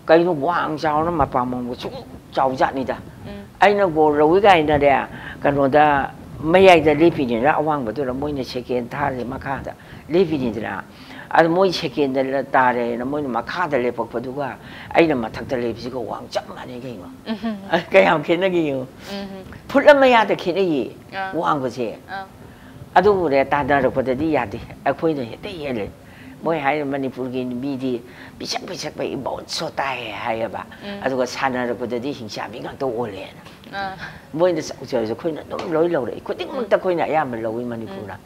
ꯀꯩꯅꯣ ꯋꯥꯡ ꯆꯥꯎꯅ ꯃꯄꯥ ꯃꯣꯡꯕ ꯁꯨꯝ ꯆꯥꯎꯖꯥꯠꯅꯤꯗ꯫ ꯎꯝ꯫ ꯑꯩꯅ ꯒꯣꯜ ꯂꯧꯏ ꯀꯥꯏꯅꯅꯦ, ꯀꯩꯅꯣꯗ ꯃꯌꯥꯏꯗ ꯂꯦꯞꯄꯤꯅꯤꯅ ꯑꯋꯥꯡꯕꯗꯨꯗ ꯃꯣꯏꯅ ꯁꯦꯀꯦꯟ ꯊꯥꯔꯁꯦ ꯃꯈꯥꯗ ꯂꯦꯞꯄꯤꯅꯤꯗꯅ꯫ ꯑꯗꯨ ꯃꯣꯏ ꯁꯦꯀꯦꯟꯗ ꯇꯥꯔꯦꯅ ꯃꯣꯏꯅ ꯃꯈꯥꯗ ꯂꯦꯞꯄꯛꯄꯗꯨꯒ ꯑꯩꯅ ꯃꯊꯛꯇ ꯂꯩꯕꯁꯤꯒ ꯋꯥꯡ ꯆꯞ ꯃꯥꯟꯅꯩ ꯀꯩꯅꯣ꯫ ꯎꯝ꯫ ꯀꯌꯥꯝ ꯈꯦꯠꯅꯒꯦ ꯌꯦꯡꯉꯣ꯫ ꯎꯝ꯫ ꯐꯨꯠ ꯑꯃ ꯃꯌꯥꯗ ꯈꯦꯠꯅꯩꯌꯦ꯫ ꯑꯥ꯫ ꯋꯥꯡꯕꯁꯦ꯫ ꯑꯥ꯫ ꯑꯗꯨꯕꯨꯅꯦ, ꯇꯥꯟꯅꯔꯛꯄꯗꯗꯤ ꯌꯥꯗꯦ, ꯑꯩꯈꯣꯏꯅ ꯍꯦꯛꯇ ꯍꯦꯜꯂꯦ꯫ ꯃꯣꯏ ꯍꯥꯏꯔꯦ, "ꯃꯅꯤꯄꯨꯔꯒꯤ ꯃꯤꯗꯤ ꯄꯤꯁꯛ ꯄꯤꯁꯛ ꯄꯤꯛꯏ, ꯕꯍꯨꯠ ꯁꯣꯇꯥ ꯍꯦ" ꯍꯥꯏꯌꯦꯕ꯫ ꯎꯝ꯫ ꯑꯗꯨꯒ ꯁꯥꯟꯅꯔꯛꯄꯗꯗꯤ ꯍꯤꯡꯆꯥꯕꯤ ꯉꯥꯛꯇ ꯑꯣꯜꯂꯦꯅ꯫ ꯑꯥ꯫ ꯃꯣꯏꯅ ꯆꯥꯎꯖꯔꯁꯨ ꯑꯩꯈꯣꯏꯅ ꯑꯗꯨꯝ ꯂꯣꯏ ꯂꯧꯔꯛꯏ, ꯈꯨꯗꯤꯡꯃꯛꯇ ꯑꯩꯈꯣꯏꯅ ꯑꯌꯥꯝꯕ ꯂꯧꯏ ꯃꯅꯤꯄꯨꯔꯅ꯫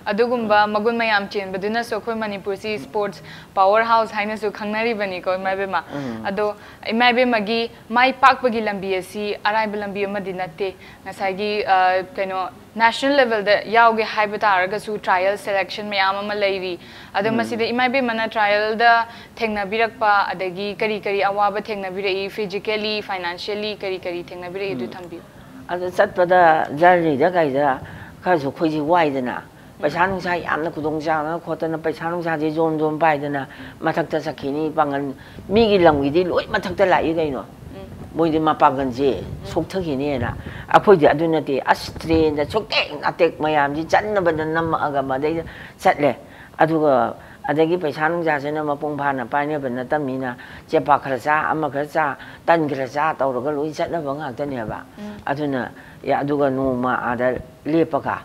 ꯑꯗꯨꯒꯨꯝꯕ ꯃꯒꯨꯟ ꯃꯌꯥꯝ ꯆꯦꯟꯕꯗꯨꯅꯁꯨ ꯑꯩꯈꯣꯏ ꯃꯅꯤꯄꯨꯔꯁꯤ sports power house ꯍꯥꯏꯅꯁꯨ ꯈꯪꯅꯔꯤꯕꯅꯤꯀꯣ, ꯏꯃꯥ ꯏꯕꯦꯝꯃ꯫ ꯎꯝ꯫ ꯑꯗꯣ ꯏꯃꯥ ꯏꯕꯦꯝꯃꯒꯤ ꯃꯥꯏ ꯄꯥꯛꯄꯒꯤ ꯂꯝꯕꯤ ꯑꯁꯤ ꯑꯔꯥꯏꯕ ꯂꯝꯕꯤ ꯑꯃꯗꯤ ꯅꯠꯇꯦ꯫ ꯉꯁꯥꯏꯒꯤ, ꯑ, ꯀꯩꯅꯣ, national levelꯗ ꯌꯥꯎꯒꯦ ꯍꯥꯏꯕ ꯇꯥꯔꯒꯁꯨ trial selection ꯃꯌꯥꯝ ꯑꯃ ꯂꯩꯔꯤ꯫ ꯑꯗꯣ ꯎꯝ꯫ ꯃꯁꯤꯗ ꯏꯃꯥ ꯏꯕꯦꯝꯃꯅ trialꯗ ꯊꯦꯡꯅꯕꯤꯔꯛꯄ, ꯑꯗꯒꯤ ꯀꯔꯤ ꯀꯔꯤ ꯑꯋꯥꯕ ꯊꯦꯡꯅꯕꯤꯔꯛꯏ, physically, financially ꯀꯔꯤ ꯀꯔꯤ ꯊꯦꯡꯅꯕꯤꯔꯛꯏ, ꯑꯗꯨ ꯎꯝ꯫ ꯊꯝꯕꯤꯌꯨ꯫ ꯑꯗꯣ ꯆꯠꯄꯗ journeyꯗ ꯀꯩꯗ ꯈꯔꯁꯨ ꯑꯩꯈꯣꯏꯁꯦ ꯋꯥꯏꯗꯅ, ꯎꯝ꯫ ꯄꯩꯁꯥ ꯅꯨꯡꯁꯥ ꯌꯥꯝꯅ ꯈꯨꯗꯣꯡ ꯆꯥꯗꯅ ꯈꯣꯠꯇꯅ ꯄꯩꯁꯥ ꯅꯨꯡꯁꯥꯁꯦ ꯖꯣꯝ ꯖꯣꯝ ꯄꯥꯏꯗꯅ ꯃꯊꯛꯇ ꯆꯠꯈꯤꯅꯤ꯫ ꯄꯥꯡꯒꯜ, ꯃꯤꯒꯤ ꯂꯝꯒꯤꯗꯤ ꯂꯣꯏ ꯃꯊꯛꯇ ꯂꯥꯛꯏ ꯀꯩꯅꯣ꯫ ꯎꯝ꯫ ꯃꯣꯏꯗꯤ ꯃꯄꯥꯡꯒꯜꯁꯦ ꯎꯝ꯫ ꯁꯣꯛꯊꯈꯤꯅꯦꯅ꯫ ꯑꯩꯈꯣꯏꯗꯤ ꯑꯗꯨ ꯅꯠꯇꯦ, ꯑꯁ, trainꯗ ꯁꯨꯛꯇꯦꯛ ꯅꯥꯇꯦꯛ ꯃꯌꯥꯝꯁꯤ ꯆꯟꯅꯕꯗ ꯅꯝꯃꯛꯑꯒ ꯃꯗꯩꯗ ꯆꯠꯂꯦ꯫ ꯑꯗꯨꯒ ꯑꯗꯒꯤ ꯄꯩꯁꯥ ꯅꯨꯡꯁꯥꯁꯤꯅ ꯃꯄꯨꯡ ꯐꯥꯅ ꯄꯥꯏꯅꯕ ꯅꯠꯇꯕꯅꯤꯅ, ꯆꯦꯄꯥꯛ ꯈꯔ ꯆꯥ, ꯑꯃ ꯈꯔ ꯆꯥ, ꯇꯟ ꯈꯔ ꯆꯥ ꯇꯧꯔꯒ ꯂꯣꯏ ꯆꯠꯅꯕ ꯉꯥꯛꯇꯅꯦꯕ꯫ ꯎꯝ꯫ ꯑꯗꯨꯅ, ꯑꯦ, ꯑꯗꯨꯒ ꯅꯣꯡꯃ ꯑꯥꯗ ꯂꯦꯞꯄꯒ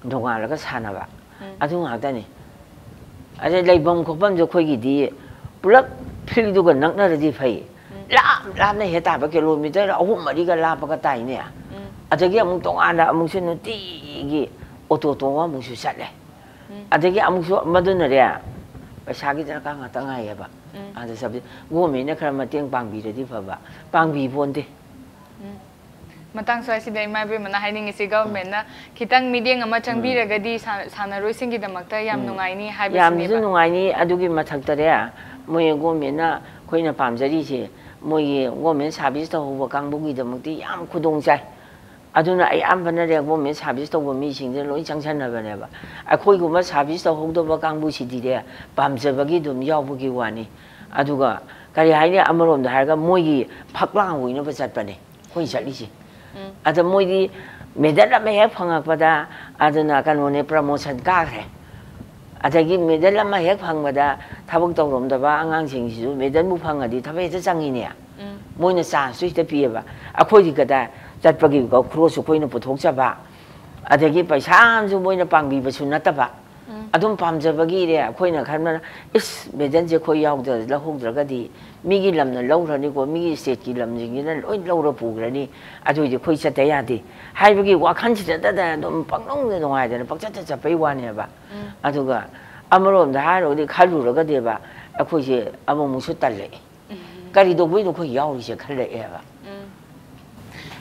ꯅꯣꯡꯉꯥꯜꯂꯒ ꯁꯥꯟꯅꯕ꯫ ꯎꯝ꯫ ꯑꯗꯨ ꯉꯥꯛꯇꯅꯤ꯫ ꯑꯗꯩ ꯂꯩꯐꯝ ꯈꯣꯠꯐꯝꯁꯨ ꯑꯩꯈꯣꯏꯒꯤꯗꯤ ꯄꯨꯂꯞ fieldꯗꯨꯒ ꯅꯛꯅꯔꯗꯤ ꯐꯩ꯫ ꯎꯝ꯫ ꯂꯥꯞ ꯂꯥꯞꯅ ꯍꯦꯛ ꯇꯥꯕ, kilometre ꯑꯍꯨꯝ ꯃꯔꯤꯒ ꯂꯥꯞꯄꯒ ꯇꯥꯏꯅꯦ꯫ ꯎꯝ꯫ ꯑꯗꯒꯤ ꯑꯃꯨꯛ ꯇꯣꯉꯥꯟꯅ ꯑꯃꯨꯛꯁꯨ ꯅꯨꯡꯇꯤꯒꯤ auto ꯇꯣꯡꯉ ꯑꯃꯨꯛꯁꯨ ꯆꯠꯂꯦ꯫ ꯎꯝ꯫ ꯑꯗꯒꯤ ꯑꯃꯨꯛꯁꯨ ꯃꯗꯨꯅꯅꯦ, ꯄꯩꯁꯥꯒꯤ ꯗꯔꯀꯥꯔ ꯉꯥꯛꯇ ꯉꯥꯏꯌꯦꯕ꯫ ꯎꯝ꯫ ꯑꯗ ꯆꯠꯄꯁꯦ, governmentꯅ ꯈꯔ ꯃꯇꯦꯡ ꯄꯥꯡꯕꯤꯔꯗꯤ ꯐꯕ, ꯄꯥꯡꯕꯤ ꯄꯣꯟꯗꯦ꯫ ꯎꯝ꯫ ꯃꯇꯥꯡ ꯁ꯭ꯋꯥꯏꯁꯤꯗ ꯏꯃꯥ ꯏꯕꯦꯝꯃꯅ ꯍꯥꯏꯅꯤꯡꯉꯤꯁꯤ, governmentꯅ ꯈꯤꯇꯪ ꯃꯤꯠꯌꯦꯡ ꯑꯃ ꯎꯝ꯫ ꯆꯪꯕꯤꯔꯒꯗꯤ ꯁꯥ-, ꯁꯥꯟꯅꯔꯣꯏꯁꯤꯡꯒꯤꯗꯃꯛꯇ ꯌꯥꯝ ꯎꯝ꯫ ꯅꯨꯡꯉꯥꯏꯅꯤ ꯌꯥꯝꯅꯁꯨ ꯍꯥꯏꯕꯁꯤꯅꯦꯕ꯫ ꯅꯨꯡꯉꯥꯏꯅꯤ꯫ ꯑꯗꯨꯒꯤ ꯃꯊꯛꯇꯅꯦ, ꯃꯣꯏ governmentꯅ ꯑꯩꯈꯣꯏꯅ ꯄꯥꯝꯖꯔꯤꯁꯦ, ꯃꯣꯏꯒꯤ government service ꯇꯧꯍꯧꯕ ꯀꯥꯡꯕꯨꯒꯤꯗꯃꯛꯇꯤ ꯌꯥꯝ ꯈꯨꯗꯣꯡ ꯆꯥꯏ꯫ ꯑꯗꯨꯅ ꯑꯌꯥꯝꯕꯅꯅꯦ, government service ꯇꯧꯕ ꯃꯤꯁꯤꯡꯁꯤꯅ ꯂꯣꯏ ꯆꯪꯁꯟꯅꯕꯅꯦꯕ꯫ ꯑꯩꯈꯣꯏꯒꯨꯝꯕ service ꯇꯧꯍꯧꯗꯕ ꯀꯥꯡꯕꯨꯁꯤꯗꯤꯅꯦ, ꯄꯥꯝꯖꯕꯒꯤ ꯑꯗꯨꯝ ꯌꯥꯎꯕꯒꯤ ꯋꯥꯅꯤ꯫ ꯑꯗꯨꯒ ꯀꯔꯤ ꯍꯥꯏꯅꯤ, ꯑꯃꯔꯣꯝꯗ ꯍꯥꯏꯔꯒ ꯃꯣꯏꯒꯤ ꯐꯛꯂꯥꯡ ꯑꯣꯏꯅꯕ ꯆꯠꯄꯅꯦ ꯑꯩꯈꯣꯏ ꯆꯠꯂꯤꯁꯦ꯫ ꯎꯝ꯫ ꯑꯗ ꯃꯣꯏꯗꯤ medal ꯑꯃ ꯍꯦꯛ ꯐꯪꯉꯛꯄꯗ, ꯑꯗꯨꯅ ꯀꯩꯅꯣꯅꯦ, promotion ꯀꯥꯈ꯭ꯔꯦ꯫ ꯑꯗꯒꯤ ꯃꯦꯗꯜ ꯑꯃ ꯍꯦꯛ ꯐꯪꯕꯗ ꯊꯕꯛ ꯇꯧꯔꯝꯗꯕ ꯑꯉꯥꯡꯁꯤꯡꯁꯤꯁꯨ ꯃꯦꯗꯜꯕꯨ ꯐꯪꯉꯗꯤ ꯊꯕꯛ ꯍꯦꯛꯇ ꯆꯪꯉꯤꯅꯦ꯫ ꯃꯣꯏꯅ ꯆꯥꯟꯁꯇꯨ ꯍꯦꯛꯇ ꯄꯤꯌꯦꯕ꯫ ꯑꯩꯈꯣꯏꯗꯤ ꯀꯗꯥꯏ ꯆꯠꯄꯒꯤ ꯈꯣꯔꯣꯁꯁꯨ ꯑꯩꯈꯣꯏꯅ ꯄꯨꯊꯣꯛꯆꯕ, ꯑꯗꯒꯤ ꯄꯩꯁꯥ ꯑꯃꯁꯨ ꯃꯣꯏꯅ ꯄꯥꯡꯕꯤꯕꯁꯨ ꯅꯠꯇꯕ꯫ ꯑꯗꯨꯝ ꯄꯥꯝꯖꯕꯒꯤꯅꯦ ꯑꯩꯈꯣꯏꯅ ꯈꯟꯕꯅ, ꯏꯁ, ꯃꯦꯗꯜꯁꯦ ꯑꯩꯈꯣꯏ ꯌꯥꯎꯗ ꯂꯧꯍꯧꯗ꯭ꯔꯒꯗꯤ ꯃꯤꯒꯤ ꯂꯝꯅ ꯂꯧꯈ꯭ꯔꯅꯤꯀꯣ, ꯃꯤꯒꯤ ꯁ꯭ꯇꯦꯠꯀꯤ ꯂꯝꯁꯤꯡꯁꯤꯅ ꯂꯣꯏ ꯂꯧꯔ ꯄꯨꯈ꯭ꯔꯅꯤ, ꯑꯗꯨꯏꯗꯤ ꯑꯩꯈꯣꯏ ꯆꯠꯇ ꯌꯥꯗꯦ ꯍꯥꯏꯕꯒꯤ ꯋꯥꯈꯜꯁꯤꯗ ꯑꯗꯨꯝ ꯄꯪꯅꯨꯡꯗ ꯅꯨꯡꯉꯥꯏꯗꯅ ꯄꯪꯆꯠꯇ ꯆꯠꯄꯩ ꯋꯥꯅꯦꯕ꯫ ꯑꯗꯨꯒ ꯑꯃꯔꯣꯝꯗ ꯍꯥꯏꯔꯨꯔꯗꯤ ꯈꯜꯂꯨꯔꯒꯗꯤꯕ ꯑꯩꯈꯣꯏꯁꯦ ꯑꯃꯨꯛꯃꯨꯛꯁꯨ ꯇꯜꯂꯛꯑꯦ꯫ ꯀꯔꯤ ꯇꯧꯕꯩꯅꯣ ꯑꯩꯈꯣꯏ ꯌꯥꯎꯔꯤꯁꯦ ꯈꯜꯂꯛꯑꯦꯕ꯫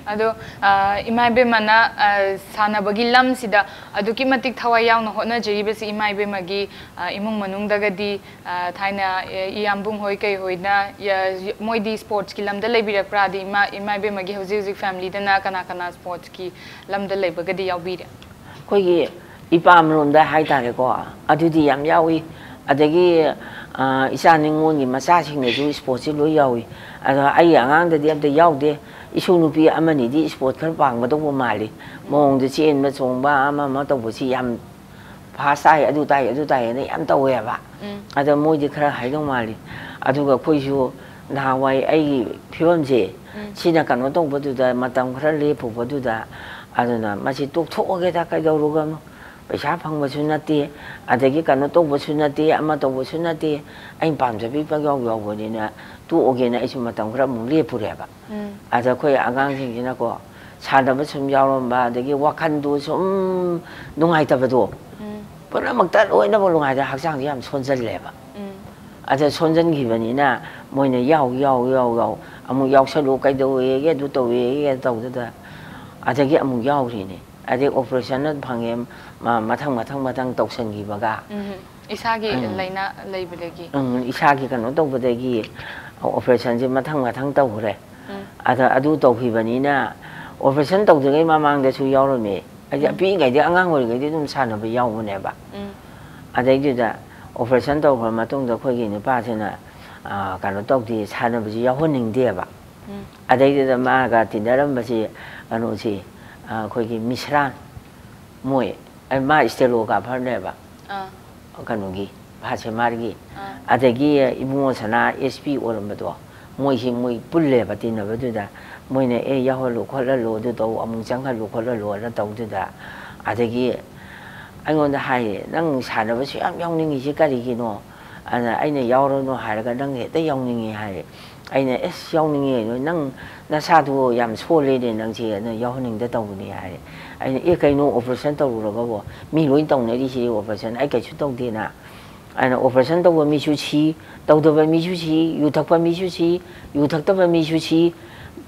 ꯑꯗꯣ ꯑ, ꯏꯃꯥ ꯏꯕꯦꯝꯃꯅ ꯑ, ꯁꯥꯟꯅꯕꯒꯤ ꯂꯝꯁꯤꯗ ꯑꯗꯨꯛꯀꯤ ꯃꯇꯤꯛ ꯊꯋꯥꯏ ꯌꯥꯎꯅ ꯍꯣꯠꯅꯖꯔꯤꯕꯁꯤ ꯏꯃꯥ ꯏꯕꯦꯝꯃꯒꯤ ꯑ, ꯏꯃꯨꯡ ꯃꯅꯨꯡꯗꯒꯗꯤ ꯑ, ꯊꯥꯏꯅ ꯑ, ꯏꯌꯥꯝꯕꯨꯡ ꯍꯣꯏ ꯀꯩ ꯍꯣꯏꯅ ꯌ- ꯃꯣꯏꯗꯤ ꯁ꯭ꯄꯣꯔꯠꯁꯀꯤ ꯂꯝꯗ ꯂꯩꯕꯤꯔꯛꯄ꯭ꯔꯥ? ꯑꯗꯤ ꯏꯃꯥ ꯏꯃꯥ ꯏꯕꯦꯝꯃꯒꯤ ꯍꯧꯖꯤꯛ ꯍꯧꯖꯤꯛ ꯐꯦꯃꯤꯂꯤꯗꯅ ꯀꯅꯥ ꯀꯅꯥ ꯁ꯭ꯄꯣꯔꯠꯁꯀꯤ ꯂꯝꯗ ꯂꯩꯕꯒꯗꯤ ꯌꯥꯎꯕꯤꯔꯦ? ꯑꯩꯈꯣꯏꯒꯤ ꯏꯄꯥꯝꯂꯣꯝꯗ ꯍꯥꯏꯇꯥꯔꯦꯀꯣ, ꯑꯗꯨꯗꯤ ꯌꯥꯝ ꯌꯥꯎꯏ꯫ ꯑꯗꯒꯤ ꯑ, ꯏꯆꯥ ꯅꯤꯉꯣꯜꯒꯤ ꯃꯆꯥꯁꯤꯡꯅꯁꯨ ꯁ꯭ꯄꯣꯔꯠꯁꯤ ꯂꯣꯏ ꯌꯥꯎꯏ꯫ ꯑꯗꯣ ꯑꯩꯒꯤ ꯑꯉꯥꯡꯗꯗꯤ ꯑꯝꯇ ꯌꯥꯎꯗꯦ꯫ ꯏꯁꯨ ꯅꯨꯄꯤ ꯑꯃꯅꯤꯗꯤ ꯁ꯭ꯄꯣꯔꯠ ꯈꯔ ꯄꯥꯝꯒꯗꯧꯕ ꯃꯥꯜꯂꯤ꯫ ꯃꯑꯣꯡꯗ ꯆꯦꯟꯕ ꯆꯣꯡꯕ ꯑꯃ ꯑꯃ ꯇꯧꯕꯁꯤ ꯌꯥꯝ ꯐꯥꯁ ꯇꯥꯏ, ꯑꯗꯨ ꯇꯥꯏ, ꯑꯗꯨ ꯇꯥꯏ ꯍꯥꯏꯅ ꯌꯥꯝ ꯇꯧꯋꯦꯕ꯫ ꯑꯗ ꯃꯣꯏꯗꯤ ꯈꯔ ꯍꯥꯏꯗꯧ ꯃꯥꯜꯂꯤ꯫ ꯑꯗꯨꯒ ꯑꯩꯈꯣꯏꯁꯨ ꯅꯍꯥꯟꯋꯥꯏ ꯑꯩꯒꯤ ꯐꯤꯕꯝꯁꯦ ꯁꯤꯅ ꯀꯩꯅꯣ ꯇꯧꯕꯗꯨꯗ, ꯃꯇꯝ ꯈꯔ ꯂꯦꯞꯄꯨꯕꯗꯨꯗ, ꯑꯗꯨꯅ ꯃꯁꯤ ꯇꯣꯛꯊꯣꯛꯑꯒꯦꯗ, ꯀꯩꯗꯧꯔꯨꯒꯅꯣ, ꯄꯩꯁꯥ ꯐꯪꯕꯁꯨ ꯅꯠꯇꯦ, ꯑꯗꯒꯤ ꯀꯩꯅꯣ ꯇꯧꯕꯁꯨ ꯅꯠꯇꯦ, ꯑꯃ ꯇꯧꯕꯁꯨ ꯅꯠꯇꯦ, ꯑꯩꯅ ꯄꯥꯝꯖꯕꯤ ꯄꯪꯌꯥꯎ ꯌꯥꯎꯕꯅꯤꯅ ꯇꯣꯛꯑꯒꯦꯅ ꯑꯩꯁꯨ ꯃꯇꯝ ꯈꯔ ꯑꯃꯨꯛ ꯂꯦꯞꯄꯨꯔꯦꯕ꯫ ꯑꯗ ꯑꯩꯈꯣꯏ ꯑꯉꯥꯡꯁꯤꯡꯁꯤꯅꯀꯣ, ꯁꯥꯟꯅꯕ ꯁꯨꯝ ꯌꯥꯎꯔꯝꯕ, ꯑꯗꯒꯤ ꯋꯥꯈꯜꯗꯣ ꯁꯨꯝ ꯅꯨꯡꯉꯥꯏꯇꯕꯗꯣ, ꯄꯨꯝꯅꯃꯛꯇ ꯂꯣꯏꯅꯃꯛ ꯅꯨꯡꯉꯥꯏꯇꯕ, ꯍꯛꯆꯥꯡꯁꯦ ꯌꯥꯝ ꯁꯣꯟꯖꯜꯂꯦꯕ꯫ ꯑꯗ ꯁꯣꯟꯖꯟꯈꯤꯕꯅꯤꯅ ꯃꯣꯏꯅ ꯌꯥꯎ ꯌꯥꯎ ꯌꯥꯎ ꯌꯥꯎ, ꯑꯃꯨꯛ ꯌꯥꯎꯁꯜꯂꯨ, ꯀꯩꯗꯧꯋꯦꯒꯦ, ꯑꯗꯨ ꯇꯧꯋꯦꯒꯦ ꯇꯧꯗꯨꯗ, ꯑꯗꯒꯤ ꯑꯃꯨꯛ ꯌꯥꯎꯔꯤꯅꯦ꯫ ꯑꯗꯩ ꯑꯣꯄꯔꯦꯁꯟ ꯐꯪꯉꯦ, ꯃ- ꯃꯊꯪ ꯃꯊꯪ ꯃꯊꯪ ꯇꯧꯁꯟꯈꯤꯕꯒ꯫ ꯎꯝ, ꯏꯁꯥꯒꯤ ꯂꯥꯏꯅꯥ ꯂꯩꯕꯗꯒꯤ꯫ ꯎꯝ, ꯏꯁꯥꯒꯤ ꯀꯩꯅꯣ ꯇꯧꯕꯗꯒꯤ ꯑꯣꯄꯔꯦꯁꯟꯁꯦ ꯃꯊꯪ ꯃꯊꯪ ꯇꯧꯈ꯭ꯔꯦ꯫ ꯑꯗ ꯑꯗꯨ ꯇꯧꯈꯤꯕꯅꯤꯅ, ꯑꯣꯄꯔꯦꯁꯟ ꯇꯧꯗ꯭ꯔꯤꯉꯩ ꯃꯃꯥꯡꯗꯁꯨ ꯌꯥꯎꯔꯝꯃꯦ꯫ ꯑꯩꯗꯤ ꯄꯤꯛꯏꯉꯩꯗꯤ, ꯑꯉꯥꯡ ꯑꯣꯏꯔꯤꯉꯩꯗꯤ ꯑꯗꯨꯝ ꯁꯥꯟꯅꯕ ꯌꯥꯎꯕꯅꯦꯕ꯫ ꯑꯗꯩꯗꯨꯗ ꯑꯣꯄꯔꯦꯁꯟ ꯇꯧꯈ꯭ꯔ ꯃꯇꯨꯡꯗ ꯑꯩꯈꯣꯏꯒꯤ ꯅꯨꯄꯥꯁꯤꯅ, ꯑ, ꯀꯩꯅꯣ ꯇꯧꯗꯦ, ꯁꯥꯟꯅꯕꯁꯤ ꯌꯥꯎꯍꯟꯅꯤꯡꯗꯦꯕ꯫ ꯑꯗꯩꯗꯨꯗ ꯃꯥꯒ ꯇꯤꯟꯅꯔꯝꯕꯁꯤ, ꯀꯩꯅꯣꯁꯤ, ꯑ, ꯑꯩꯈꯣꯏꯒꯤ ꯃꯤꯁ꯭ꯔꯥ, ꯃꯣꯏ, ꯑ, ꯃꯥ ꯁ꯭ꯇꯦꯅꯣꯒ꯭ꯔꯥꯐꯔꯅꯦꯕ꯫ ꯑꯥ꯫ ꯀꯩꯅꯣꯒꯤ, ꯐꯥꯁꯦꯃꯥꯔꯒꯤ꯫ ꯑꯗꯒꯤ ꯏꯕꯨꯡꯉꯣ ꯁꯅꯥ ꯑꯦꯁ ꯄꯤ ꯑꯣꯏꯔꯝꯕꯗꯣ, ꯃꯣꯏꯁꯤ ꯃꯣꯏ ꯄꯨꯜꯂꯦꯕ ꯇꯤꯟꯅꯕꯗꯨꯗ꯫ ꯃꯣꯏꯅ "ꯑꯦ, ꯌꯥꯎꯍꯜꯂꯨ ꯈꯣꯠꯍꯜꯂꯨ, ꯑꯗꯨ ꯇꯧ, ꯑꯃꯨꯛ ꯆꯪꯍꯜꯂꯨ ꯈꯣꯠꯍꯜꯂꯨ" ꯑꯅ ꯇꯧꯗꯨꯗ꯫ ꯑꯗꯒꯤ ꯑꯩꯉꯣꯟꯗ ꯍꯥꯏꯌꯦ, "ꯅꯪ ꯁꯥꯟꯅꯕꯁꯨ ꯌꯥꯝ ꯌꯥꯎꯅꯤꯡꯉꯤꯁꯤ ꯀꯔꯤꯒꯤꯅꯣ?" ꯑꯗ ꯑꯩꯅ "ꯌꯥꯎꯔꯅꯨ" ꯍꯥꯏꯔꯒ "ꯅꯪ ꯍꯦꯛꯇ ꯌꯥꯎꯅꯤꯡꯉꯤ" ꯍꯥꯏꯔꯦ꯫ ꯑꯩꯅ "ꯑꯦꯁ, ꯌꯥꯎꯅꯤꯡꯉꯤ, ꯅꯪ ꯅꯁꯥꯗꯣ ꯌꯥꯝ ꯁꯣꯜꯂꯦꯅꯦ ꯅꯪꯁꯦ, ꯑꯗꯨꯅ ꯌꯥꯎꯍꯟꯅꯤꯡꯗ ꯇꯧꯕꯅꯤ" ꯍꯥꯏꯔꯦ꯫ ꯑꯩꯅ "ꯑꯦ, ꯀꯩꯅꯣ, ꯑꯣꯄꯔꯦꯁꯟ ꯇꯧꯔꯨꯔꯒꯕꯣ? ꯃꯤ ꯂꯣꯏ ꯇꯧꯅꯔꯤꯁꯤ ꯑꯣꯄꯔꯦꯁꯟ, ꯑꯩ ꯀꯩꯁꯨ ꯇꯧꯗꯦꯅ"꯫ ꯑꯗꯨꯅ ꯑꯣꯄꯔꯦꯁꯟ ꯇꯧꯕ ꯃꯤꯁꯨ ꯁꯤ, ꯇꯧꯗꯕ ꯃꯤꯁꯨ ꯁꯤ, ꯌꯨ ꯊꯛꯄ ꯃꯤꯁꯨ ꯁꯤ, ꯌꯨ ꯊꯛꯇꯕ ꯃꯤꯁꯨ ꯁꯤ,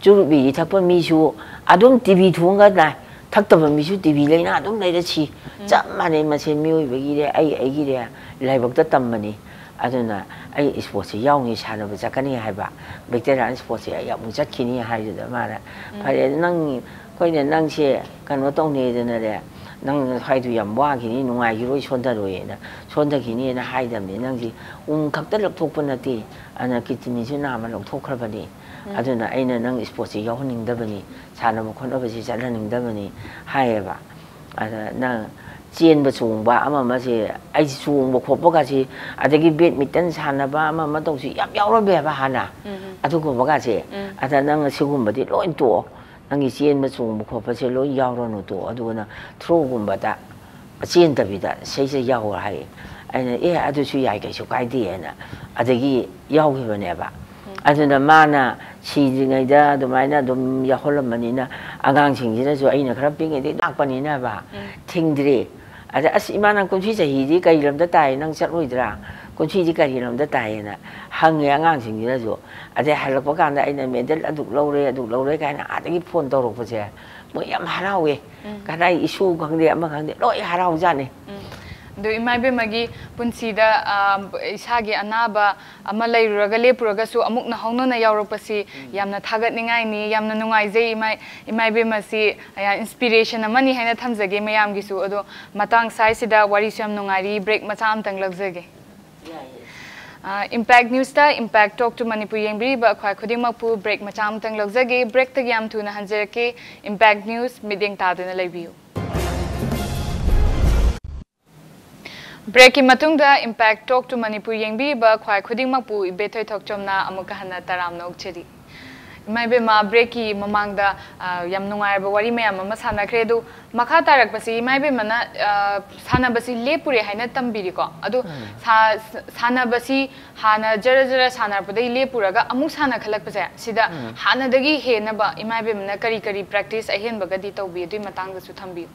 ꯆꯨꯔꯨꯞ ꯕꯤꯔꯤ ꯊꯛꯄ ꯃꯤꯁꯨ ꯑꯗꯨꯝ ꯇꯤ ꯕꯤ ꯊꯣꯡꯒ ꯅꯥꯏ, ꯊꯛꯇꯕ ꯃꯤꯁꯨ ꯇꯤ ꯕꯤ ꯂꯩꯅ ꯑꯗꯨꯝ ꯂꯩꯔ ꯁꯤ꯫ ꯎꯝ꯫ ꯆꯞ ꯃꯥꯟꯅꯩ, ꯃꯁꯦ ꯃꯤꯑꯣꯏꯕꯒꯤꯔꯦ, ꯑꯩ ꯑꯩꯒꯤꯔꯦ, ꯂꯥꯏꯕꯛꯇ ꯇꯝꯕꯅꯤ꯫ ꯑꯗꯨꯅ ꯑꯩ ꯏꯁꯄꯣꯔꯠꯁꯦ ꯌꯥꯎꯅꯤ, ꯁꯥꯟꯅꯕ ꯆꯠꯀꯅꯤ ꯍꯥꯏꯕ, ꯚꯦꯇꯦꯔꯥꯟ ꯏꯁꯄꯣꯔꯠꯁꯦ ꯑꯩ ꯑꯃꯨꯛ ꯆꯠꯈꯤꯅꯤ ꯍꯥꯏꯗꯨꯗ ꯃꯥꯅ, ꯎꯝ꯫ "ꯐꯔꯦ, ꯅꯪ, ꯑꯩꯈꯣꯏꯅ ꯅꯪꯁꯦ ꯀꯩꯅꯣ ꯇꯧꯅꯦꯗꯅꯅꯦ, ꯅꯪ ꯁ꯭ꯋꯥꯏꯗꯨ ꯌꯥꯝ ꯋꯥꯈꯤꯅꯤ, ꯅꯨꯡꯉꯥꯏꯈꯤꯔꯣꯏ, ꯁꯣꯟꯊꯔꯣꯏꯅ, ꯁꯣꯟꯊꯈꯤꯅꯤꯅ ꯍꯥꯏꯗꯕꯅꯤ꯫ ꯅꯪꯁꯤ ꯎꯝ ꯈꯛꯇ ꯂꯧꯊꯣꯛꯄ ꯅꯠꯇꯦ, ꯑꯗꯨꯅ ꯀꯤꯠꯅꯤꯁꯨ ꯅꯥꯝꯃ ꯂꯧꯊꯣꯛꯈ꯭ꯔꯕꯅꯤ꯫ ꯎꯝ꯫ ꯑꯗꯨꯅ ꯑꯩꯅ ꯅꯪ ꯏꯁꯄꯣꯔꯠꯁꯦ ꯌꯥꯎꯍꯟꯅꯤꯡꯗꯕꯅꯤ, ꯁꯥꯟꯅꯕ ꯈꯣꯠꯅꯕꯁꯤ ꯆꯠꯍꯟꯅꯤꯡꯗꯕꯅꯤ" ꯍꯥꯏꯌꯦꯕ꯫ ꯑꯗ ꯅꯪ ꯆꯦꯟꯕ ꯆꯣꯡꯕ ꯑꯃ ꯑꯃꯁꯦ, ꯑꯩ ꯆꯣꯡꯕ ꯈꯣꯠꯄꯒꯁꯤ, ꯑꯗꯒꯤ ꯕꯦꯗꯃꯤꯟꯇꯟ ꯁꯥꯟꯅꯕ ꯑꯃ ꯑꯃ ꯇꯧꯁꯤ ꯌꯥꯝ ꯌꯥꯎꯔꯝꯃꯦꯕ ꯍꯥꯟꯅ꯫ ꯎꯝ, ꯎꯝ꯫ ꯑꯗꯨꯒꯨꯝꯕꯒꯁꯦ꯫ ꯎꯝ꯫ ꯑꯗ ꯅꯪ ꯁꯤꯒꯨꯝꯕꯗꯤ ꯂꯣꯏ ꯇꯣꯛꯑꯣ꯫ ꯅꯪꯒꯤ ꯆꯦꯟꯕ ꯆꯣꯡꯕ ꯈꯣꯠꯄꯁꯦ ꯂꯣꯏ ꯌꯥꯎꯔꯅꯨ ꯇꯣꯛꯑꯣ꯫ ꯑꯗꯨꯒ ꯅꯪ ꯊ꯭ꯔꯣꯒꯨꯝꯕꯗ ꯆꯦꯟꯗꯕꯤꯗ ꯁꯩꯁꯦ ꯌꯥꯎꯔꯣ ꯍꯥꯏꯌꯦ꯫ ꯑꯩꯅ "ꯑꯦ, ꯑꯗꯨꯁꯨ ꯌꯥꯏ, ꯀꯩꯁꯨ ꯀꯥꯏꯗꯦ" ꯍꯥꯏꯅ ꯑꯗꯒꯤ ꯌꯥꯎꯈꯤꯕꯅꯦꯕ꯫ ꯎꯝ꯫ ꯑꯗꯨꯅ ꯃꯥꯅ ꯁꯤꯗ꯭ꯔꯤꯉꯩꯗ ꯑꯗꯨꯃꯥꯏꯅ ꯑꯗꯨꯝ ꯌꯥꯎꯍꯜꯂꯝꯕꯅꯤꯅ ꯑꯉꯥꯡꯁꯤꯡꯁꯤꯅꯁꯨ, ꯑꯩꯅ ꯈꯔ ꯄꯤꯛꯉꯩꯗꯒꯤ ꯂꯥꯛꯄꯅꯤꯅꯕ, ꯎꯝ꯫ ꯊꯤꯡꯗ꯭ꯔꯤ꯫ ꯑꯗ "ꯑꯁ, ꯏꯃꯥ, ꯅꯪ ꯀꯨꯝꯁꯤ ꯆꯍꯤꯗꯤ ꯀꯔꯤ ꯂꯝꯗ ꯇꯥꯏ? ꯅꯪ ꯆꯠꯂꯣꯏꯗ꯭ꯔꯥ? ꯀꯨꯝꯁꯤꯗꯤ ꯀꯔꯤ ꯂꯝꯗ ꯇꯥꯏꯌꯦꯅ?" ꯍꯪꯉꯦ ꯑꯉꯥꯡꯁꯤꯡꯁꯤꯅꯁꯨ꯫ ꯑꯗꯩ ꯍꯜꯂꯛꯄ ꯀꯥꯟꯗ ꯑꯩꯅ "ꯃꯦꯗꯜ ꯑꯗꯨꯛ ꯂꯧꯔꯦ, ꯑꯗꯨꯛ ꯂꯧꯔꯦ" ꯀꯥꯏꯅ ꯑꯥꯗꯒꯤ ꯐꯣꯟ ꯇꯧꯔꯛꯄꯁꯦ, ꯃꯣꯏ ꯌꯥꯝ ꯍꯔꯥꯎꯋꯦ꯫ ꯎꯝ꯫ ꯀꯗꯥꯏ ꯏꯁꯨ ꯈꯪꯗꯦ, ꯑꯃ ꯈꯪꯗꯦ, ꯂꯣꯏ ꯍꯔꯥꯎꯖꯥꯠꯅꯤ꯫ ꯎꯝ꯫ ꯑꯗꯣ ꯏꯃꯥ ꯏꯕꯦꯝꯃꯒꯤ ꯄꯨꯟꯁꯤꯗ, ꯑ, ꯏꯁꯥꯒꯤ ꯑꯅꯥꯕ ꯑꯃ ꯂꯩꯔꯨꯔꯒ ꯂꯦꯞꯄꯨꯔꯒꯁꯨ ꯑꯃꯨꯛ ꯅꯧꯍꯧꯅꯅ ꯌꯥꯎꯔꯛꯄꯁꯤ ꯎꯝ꯫ ꯌꯥꯝꯅ ꯊꯥꯒꯠꯅꯤꯡꯉꯥꯏꯅꯤ, ꯌꯥꯝꯅ ꯅꯨꯡꯉꯥꯏꯖꯩ꯫ ꯏꯃꯥ, ꯏꯃꯥ ꯏꯕꯦꯝꯃꯁꯤ, ꯑ, ꯌꯥꯝ inspiration ꯑꯃꯅꯤ ꯍꯥꯏꯅ ꯊꯝꯖꯒꯦ ꯃꯌꯥꯝꯒꯤꯁꯨ꯫ ꯑꯗꯣ ꯃꯇꯥꯡ ꯁ꯭ꯋꯥꯏꯁꯤꯗ ꯋꯥꯔꯤꯁꯨ ꯌꯥꯝ ꯅꯨꯡꯉꯥꯏꯔꯤ, break ꯃꯆꯥ ꯑꯃꯇꯪ ꯂꯧꯖꯒꯦ꯫ ꯌꯥꯏꯌꯦ꯫ ꯑ, Impact Newsꯇ Impact Talk to Manipur ꯌꯦꯡꯕꯤꯔꯤꯕ ꯑꯩꯈꯣꯏ ꯈꯨꯗꯤꯡꯃꯛꯄꯨ break ꯃꯆꯥ ꯑꯃꯇꯪ ꯂꯧꯖꯒꯦ꯫ Breakꯇꯒꯤ ꯌꯥꯝ ꯊꯨꯅ ꯍꯟꯖꯔꯛꯀꯦ꯫ Impact News ꯃꯤꯠꯌꯦꯡ ꯇꯥꯗꯨꯅ ꯂꯩꯕꯤꯌꯨ꯫ ꯕ꯭ꯔꯦꯛꯀꯤ ꯃꯇꯨꯡꯗ Impact Talk to Manipur ꯌꯦꯡꯕꯤꯔꯤꯕ ꯈ꯭ꯋꯥꯏ ꯈꯨꯗꯤꯡꯃꯛꯄꯨ ꯏꯕꯦꯊꯣꯏ ꯊꯣꯛꯆꯣꯝꯅ ꯑꯃꯨꯛꯀ ꯍꯟꯅ ꯇꯔꯥꯝꯅ ꯑꯣꯛꯆꯔꯤ꯫ ꯏꯃꯥ ꯏꯕꯦꯝꯃ, ꯕ꯭ꯔꯦꯛꯀꯤ ꯃꯃꯥꯡꯗ, ꯑ, ꯌꯥꯝ ꯅꯨꯡꯉꯥꯏꯔꯕ ꯋꯥꯔꯤ ꯃꯌꯥꯝ ꯑꯃ ꯁꯥꯟꯅꯈ꯭ꯔꯦ꯫ ꯑꯗꯨ ꯃꯈꯥ ꯇꯥꯔꯛꯄꯁꯤ ꯏꯃꯥ ꯏꯕꯦꯝꯃꯅ, ꯑ, ꯁꯥꯟꯅꯕꯁꯤ ꯂꯦꯞꯄꯨꯔꯦ ꯍꯥꯏꯅ ꯇꯝꯕꯤꯔꯤꯀꯣ꯫ ꯑꯗꯨ ꯎꯝ꯫ ꯁꯥ-, ꯁꯥꯟꯅꯕꯁꯤ ꯍꯥꯟꯅ ꯖꯔ ꯖꯔ ꯁꯥꯟꯅꯔꯛꯄꯗꯒꯤ ꯂꯦꯞꯄꯨꯔꯒ ꯑꯃꯨꯛ ꯁꯥꯟꯅꯈꯠꯂꯛꯄꯁꯦ, ꯁꯤꯗ ꯎꯝ꯫ ꯍꯥꯟꯅꯗꯒꯤ ꯍꯦꯟꯅꯕ ꯏꯃꯥ ꯏꯕꯦꯝꯃꯅ ꯀꯔꯤ ꯀꯔꯤ practice ꯑꯍꯦꯟꯕꯒꯗꯤ ꯇꯧꯕꯤ? ꯑꯗꯨꯒꯤ ꯃꯇꯥꯡꯗꯁꯨ ꯊꯝꯕꯤꯌꯨ꯫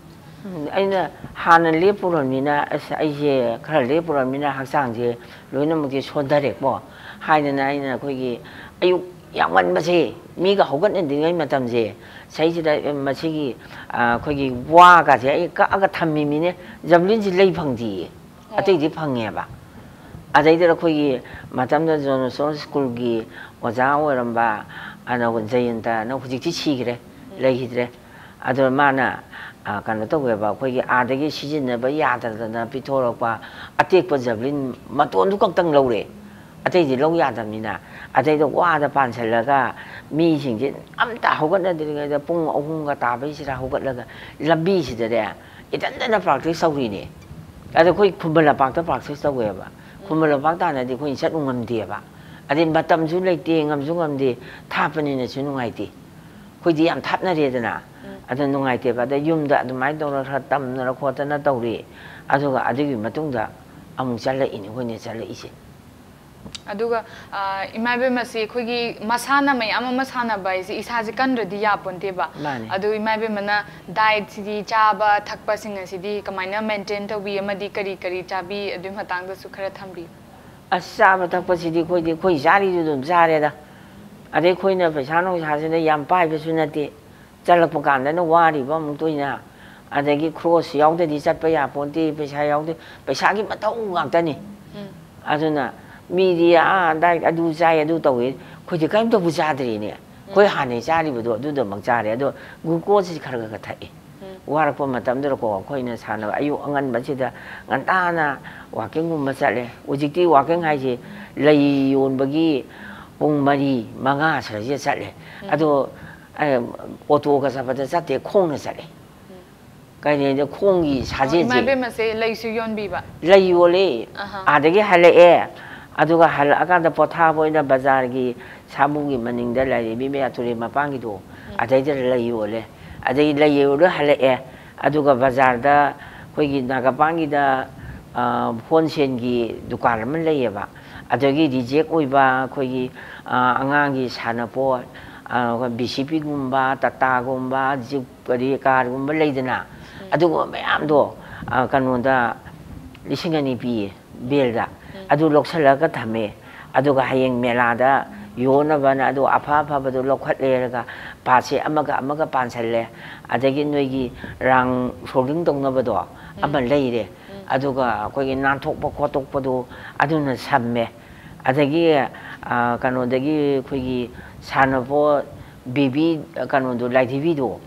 ꯎꯝ, ꯑꯩꯅ ꯍꯥꯟꯅ ꯂꯦꯞꯄꯨꯔꯕꯅꯤꯅ, ꯑꯁ, ꯑꯩꯁꯦ ꯈꯔ ꯂꯦꯞꯄꯨꯔꯕꯅꯤꯅ ꯍꯛꯆꯥꯡꯁꯦ ꯂꯣꯏꯅꯃꯛꯁꯦ ꯁꯣꯟꯊꯔꯦꯀꯣ ꯍꯥꯏꯗꯅ ꯑꯩꯅ ꯑꯩꯈꯣꯏꯒꯤ ꯑꯌꯨꯛ ꯌꯥꯝ ꯉꯟꯕꯁꯦ, ꯃꯤꯒ ꯍꯧꯒꯠꯅꯗ꯭ꯔꯤꯉꯩ ꯃꯇꯝꯁꯦ, ꯁꯤꯗꯩꯁꯤꯗ ꯃꯁꯤꯒꯤ, ꯑ, ꯑꯩꯈꯣꯏꯒꯤ ꯋꯥꯒꯁꯦ ꯑꯩ ꯀꯛꯑꯒ ꯊꯝꯃꯤꯃꯤꯅꯦ꯫ ꯖꯕꯂꯤꯟꯁꯤ ꯂꯩ ꯐꯪꯗꯦꯌꯦ, ꯑꯣ꯫ ꯑꯇꯩꯗꯤ ꯐꯪꯉꯦꯕ꯫ ꯑꯗꯩꯗꯨꯗ ꯑꯩꯈꯣꯏꯒꯤ ꯃꯇꯝꯗ ꯖꯣꯟꯁꯇꯣꯟ ꯁ꯭ꯀꯨꯜꯒꯤ ꯑꯣꯖꯥ ꯑꯣꯏꯔꯝꯕ, ꯑꯅ ꯖꯌꯟꯇꯅ, ꯍꯧꯖꯤꯛꯇꯤ ꯁꯤꯈ꯭ꯔꯦ, ꯎꯝ꯫ ꯂꯩꯈꯤꯗ꯭ꯔꯦ꯫ ꯑꯗꯣ ꯃꯥꯅ, ꯑ, ꯀꯩꯅꯣ ꯇꯧꯋꯦꯕ, ꯑꯩꯈꯣꯏꯒꯤ ꯑꯥꯗꯒꯤ ꯁꯤꯖꯤꯟꯅꯕ ꯌꯥꯗꯗꯅ ꯄꯤꯊꯣꯔꯛꯄ ꯑꯇꯦꯛꯄ ꯖꯕꯂꯤꯟ ꯃꯇꯣꯟꯗꯨ ꯈꯛꯇꯪ ꯂꯧꯔꯦ꯫ ꯑꯇꯩꯗꯤ ꯂꯧ ꯌꯥꯗꯕꯅꯤꯅ꯫ ꯑꯗꯩꯗ ꯋꯥꯗ ꯄꯥꯟꯁꯤꯜꯂꯒ ꯃꯤꯁꯤꯡꯁꯦ ꯑꯝꯇ ꯍꯧꯒꯠꯅꯗ꯭ꯔꯤꯉꯩꯗ ꯄꯨꯡ ꯑꯍꯨꯝꯒ ꯇꯥꯕꯩꯁꯤꯗ ꯍꯧꯒꯠꯂꯒ ꯂꯝꯕꯤꯁꯤꯗꯅꯦ ꯏꯊꯟꯇꯅ practice ꯇꯧꯔꯤꯅꯦ꯫ ꯑꯗ ꯑꯩꯈꯣꯏ ꯈꯨꯃꯟ ꯂꯝꯄꯥꯛꯇ practice ꯇꯧꯋꯦꯕ꯫ ꯈꯨꯃꯟ ꯂꯝꯄꯥꯛ ꯇꯥꯟꯅꯗꯤ ꯑꯩꯈꯣꯏꯅ ꯆꯠꯂꯨ ꯉꯝꯗꯦꯕ꯫ ꯑꯗꯩ ꯃꯇꯝꯁꯨ ꯂꯩꯇꯦ, ꯉꯝꯁꯨ ꯉꯝꯗꯦ, ꯊꯥꯞꯄꯅꯤꯅꯁꯨ ꯅꯨꯡꯉꯥꯏꯇꯦ꯫ ꯑꯩꯈꯣꯏꯗꯤ ꯌꯥꯝ ꯊꯥꯞꯅꯔꯦꯗꯅ꯫ ꯎꯝ꯫ ꯑꯗꯨ ꯅꯨꯡꯉꯥꯏꯇꯦꯕ꯫ ꯑꯗ ꯌꯨꯝꯗ ꯑꯗꯨꯃꯥꯏꯅ ꯇꯧꯔ ꯈꯔ ꯇꯝꯗꯅ ꯈꯣꯠꯇꯅ ꯇꯧꯔꯤ꯫ ꯑꯗꯨꯒ ꯑꯗꯨꯒꯤ ꯃꯇꯨꯡꯗ ꯑꯃꯨꯛ ꯆꯠꯂꯛꯏꯅꯤ ꯑꯩꯈꯣꯏꯅ ꯆꯠꯂꯛꯏꯁꯦ꯫ ꯑꯗꯨꯒ, ꯑ, ꯏꯃꯥ ꯏꯕꯦꯝꯃꯁꯤ ꯑꯩꯈꯣꯏꯒꯤ ꯃꯁꯥꯟꯅ ꯃꯌꯥꯝ ꯑꯃ ꯁꯥꯟꯅꯕ ꯍꯥꯏꯁꯦ ꯏꯁꯥꯁꯦ ꯀꯟꯗ꯭ꯔꯗꯤ ꯌꯥꯄꯣꯟꯇꯦꯕ꯫ ꯃꯥꯅꯦ꯫ ꯑꯗꯨ ꯏꯃꯥ ꯏꯕꯦꯝꯃꯅ diet ꯁꯤꯗꯤ, ꯆꯥꯕ ꯊꯛꯄꯁꯤꯡ ꯑꯁꯤꯗꯤ ꯀꯃꯥꯏꯅ maintain ꯇꯧꯕꯤ ꯑꯃꯗꯤ ꯀꯔꯤ ꯀꯔꯤ ꯆꯥꯕꯤ, ꯑꯗꯨꯒꯤ ꯃꯇꯥꯡꯗꯁꯨ ꯈꯔ ꯊꯝꯕꯤꯌꯨ꯫ ꯑꯁ, ꯆꯥꯕ ꯊꯛꯄꯁꯤꯗꯤ ꯑꯩꯈꯣꯏꯗꯤ ꯑꯩꯈꯣꯏ ꯆꯥꯔꯤꯗꯨ ꯑꯗꯨꯝ ꯆꯥꯔꯦꯗ꯫ ꯑꯗꯩ ꯑꯩꯈꯣꯏꯅ ꯄꯩꯁꯥ ꯅꯨꯡꯁꯥꯁꯤꯅ ꯌꯥꯝ ꯄꯥꯏꯕꯁꯨ ꯅꯠꯇꯦ꯫ ꯆꯠꯂꯛꯄ ꯀꯥꯟꯗꯅ ꯋꯥꯔꯤꯕ ꯑꯃꯨꯛ ꯇꯣꯏꯅ꯫ ꯑꯗꯒꯤ ꯈ꯭ꯔꯣꯁ ꯌꯥꯎꯗꯗꯤ ꯆꯠꯄ ꯌꯥꯄꯣꯟꯇꯦ, ꯄꯩꯁꯥ ꯌꯥꯎꯗꯦ꯫ ꯄꯩꯁꯥꯒꯤ ꯃꯊꯧ ꯉꯥꯛꯇꯅꯤ꯫ ꯎꯝ꯫ ꯑꯗꯨꯅ ꯃꯤꯗꯤ ꯑꯥ diet ꯑꯗꯨ ꯆꯥꯏ, ꯑꯗꯨ ꯇꯧꯏ, ꯑꯩꯈꯣꯏꯗꯤ ꯀꯔꯤꯝꯇꯕꯨ ꯆꯥꯗ꯭ꯔꯤꯅꯦ꯫ ꯑꯩꯈꯣꯏ ꯎꯝ꯫ ꯍꯥꯟꯅꯩ ꯆꯥꯔꯤꯕꯗꯣ ꯑꯗꯨꯗꯃꯛ ꯆꯥꯔꯦ꯫ ꯑꯗꯣ glucose ꯁꯤ ꯈꯔ ꯈꯔ ꯊꯛꯏ꯫ ꯎꯝ꯫ ꯋꯥꯔꯛꯄ ꯃꯇꯝꯗꯨꯗꯀꯣ ꯑꯩꯈꯣꯏꯅ ꯁꯥꯟꯅꯕ, ꯑꯌꯨꯛ ꯑꯉꯟꯕꯁꯤꯗ ꯉꯟꯇꯥꯅ walking ꯒꯨꯝꯕ ꯆꯠꯂꯦ꯫ ꯍꯧꯖꯤꯛꯇꯤ walking ꯍꯥꯏꯁꯤ ꯂꯩ ꯌꯣꯟꯕꯒꯤ ꯄꯨꯡ ꯃꯔꯤ, ꯃꯉꯥ ꯁ꯭ꯋꯥꯏꯁꯤꯗ ꯆꯠꯂꯦ꯫ ꯎꯝ꯫ ꯑꯗꯣ, ꯑꯦ, ꯑꯣꯇꯣꯒ ꯆꯠꯄꯗ ꯆꯠꯇꯦ, ꯈꯣꯡꯅ ꯆꯠꯂꯦ꯫ ꯎꯝ꯫ ꯀꯩꯅꯣꯗ ꯈꯣꯡꯒꯤ ꯏꯃꯥ ꯁꯥꯖꯦꯜꯁꯦ ꯏꯕꯦꯝꯃꯁꯦ ꯂꯩꯁꯨ ꯌꯣꯟꯕꯤꯕ꯫ ꯂꯩ ꯌꯣꯜꯂꯦ꯫ ꯑꯍꯥ꯫ ꯑꯥꯗꯒꯤ ꯍꯜꯂꯛꯑꯦ, ꯑꯗꯨꯒ ꯍꯜꯂꯛꯑꯀꯥꯟꯗ ꯄꯣꯊꯥꯕ ꯑꯣꯏꯅ ꯕꯖꯥꯔꯒꯤ ꯁꯥꯃꯨꯒꯤ ꯃꯅꯤꯡꯗ ꯂꯩꯔꯦ, ꯏꯕꯦꯝꯃ ꯇꯨꯔꯦꯜ ꯃꯄꯥꯟꯒꯤꯗꯣ, ꯑꯗꯩꯗ ꯂꯩ ꯌꯣꯜꯂꯦ꯫ ꯑꯗꯩ ꯂꯩ ꯌꯣꯜꯂ ꯍꯜꯂꯛꯑꯦ, ꯑꯗꯨꯒ ꯕꯖꯥꯔꯗ ꯑꯩꯈꯣꯏꯒꯤ ꯅꯥꯒꯥꯄꯥꯟꯒꯤꯗ ꯍꯣꯜꯁꯦꯜꯒꯤ ꯗꯨꯀꯥꯟ ꯑꯃ ꯂꯩꯌꯦꯕ꯫ ꯑꯗꯒꯤ ꯔꯤꯖꯦꯛ ꯑꯣꯏꯕ ꯑꯩꯈꯣꯏꯒꯤ ꯑꯉꯥꯡꯒꯤ ꯁꯥꯟꯅꯄꯣꯠ, ꯕꯤ ꯁꯤ ꯄꯤꯒꯨꯝꯕ, ꯇꯥꯇꯥꯒꯨꯝꯕ, ꯖꯤꯞ ꯀꯔꯤ ꯀꯥꯔꯒꯨꯝꯕ ꯂꯩꯗꯅ, ꯑꯗꯨꯒꯨꯝꯕ ꯃꯌꯥꯝꯗꯣ ꯀꯩꯅꯣꯗ ꯂꯤꯁꯤꯡ ꯑꯅꯤ ꯄꯤꯌꯦ ꯕꯦꯜꯗ꯫ ꯑꯗꯨ ꯂꯧꯁꯤꯜꯂꯒ ꯊꯝꯃꯦ꯫ ꯑꯗꯨꯒ ꯍꯌꯦꯡ ꯃꯦꯂꯥꯗ ꯌꯣꯟꯅꯕꯅ ꯑꯗꯨ ꯑꯐ ꯑꯐꯕꯗꯣ ꯂꯧꯈꯠꯂꯦꯔꯒ ꯄꯥꯠꯁꯦ ꯑꯃꯒ ꯑꯃꯒ ꯄꯥꯟꯁꯜꯂꯦ꯫ ꯑꯗꯒꯤ ꯅꯣꯏꯒꯤ ꯔꯥꯡ ꯐꯣꯜꯗꯤꯡ ꯇꯧꯅꯕꯗꯣ ꯑꯃ ꯂꯩꯔꯦ꯫ ꯑꯗꯨꯒ ꯑꯩꯈꯣꯏꯒꯤ ꯅꯥꯟꯊꯣꯛꯄ ꯈꯣꯠꯇꯣꯛꯄꯗꯣ ꯑꯗꯨꯅ ꯁꯝꯃꯦ꯫ ꯑꯗꯒꯤ ꯀꯩꯅꯣꯗꯒꯤ ꯑꯩꯈꯣꯏꯒꯤ ꯁꯥꯟꯅꯄꯣꯠ ꯕꯦꯕꯤ ꯀꯩꯅꯣꯗꯣ, ꯂꯥꯏꯙꯤꯕꯤꯗꯣ,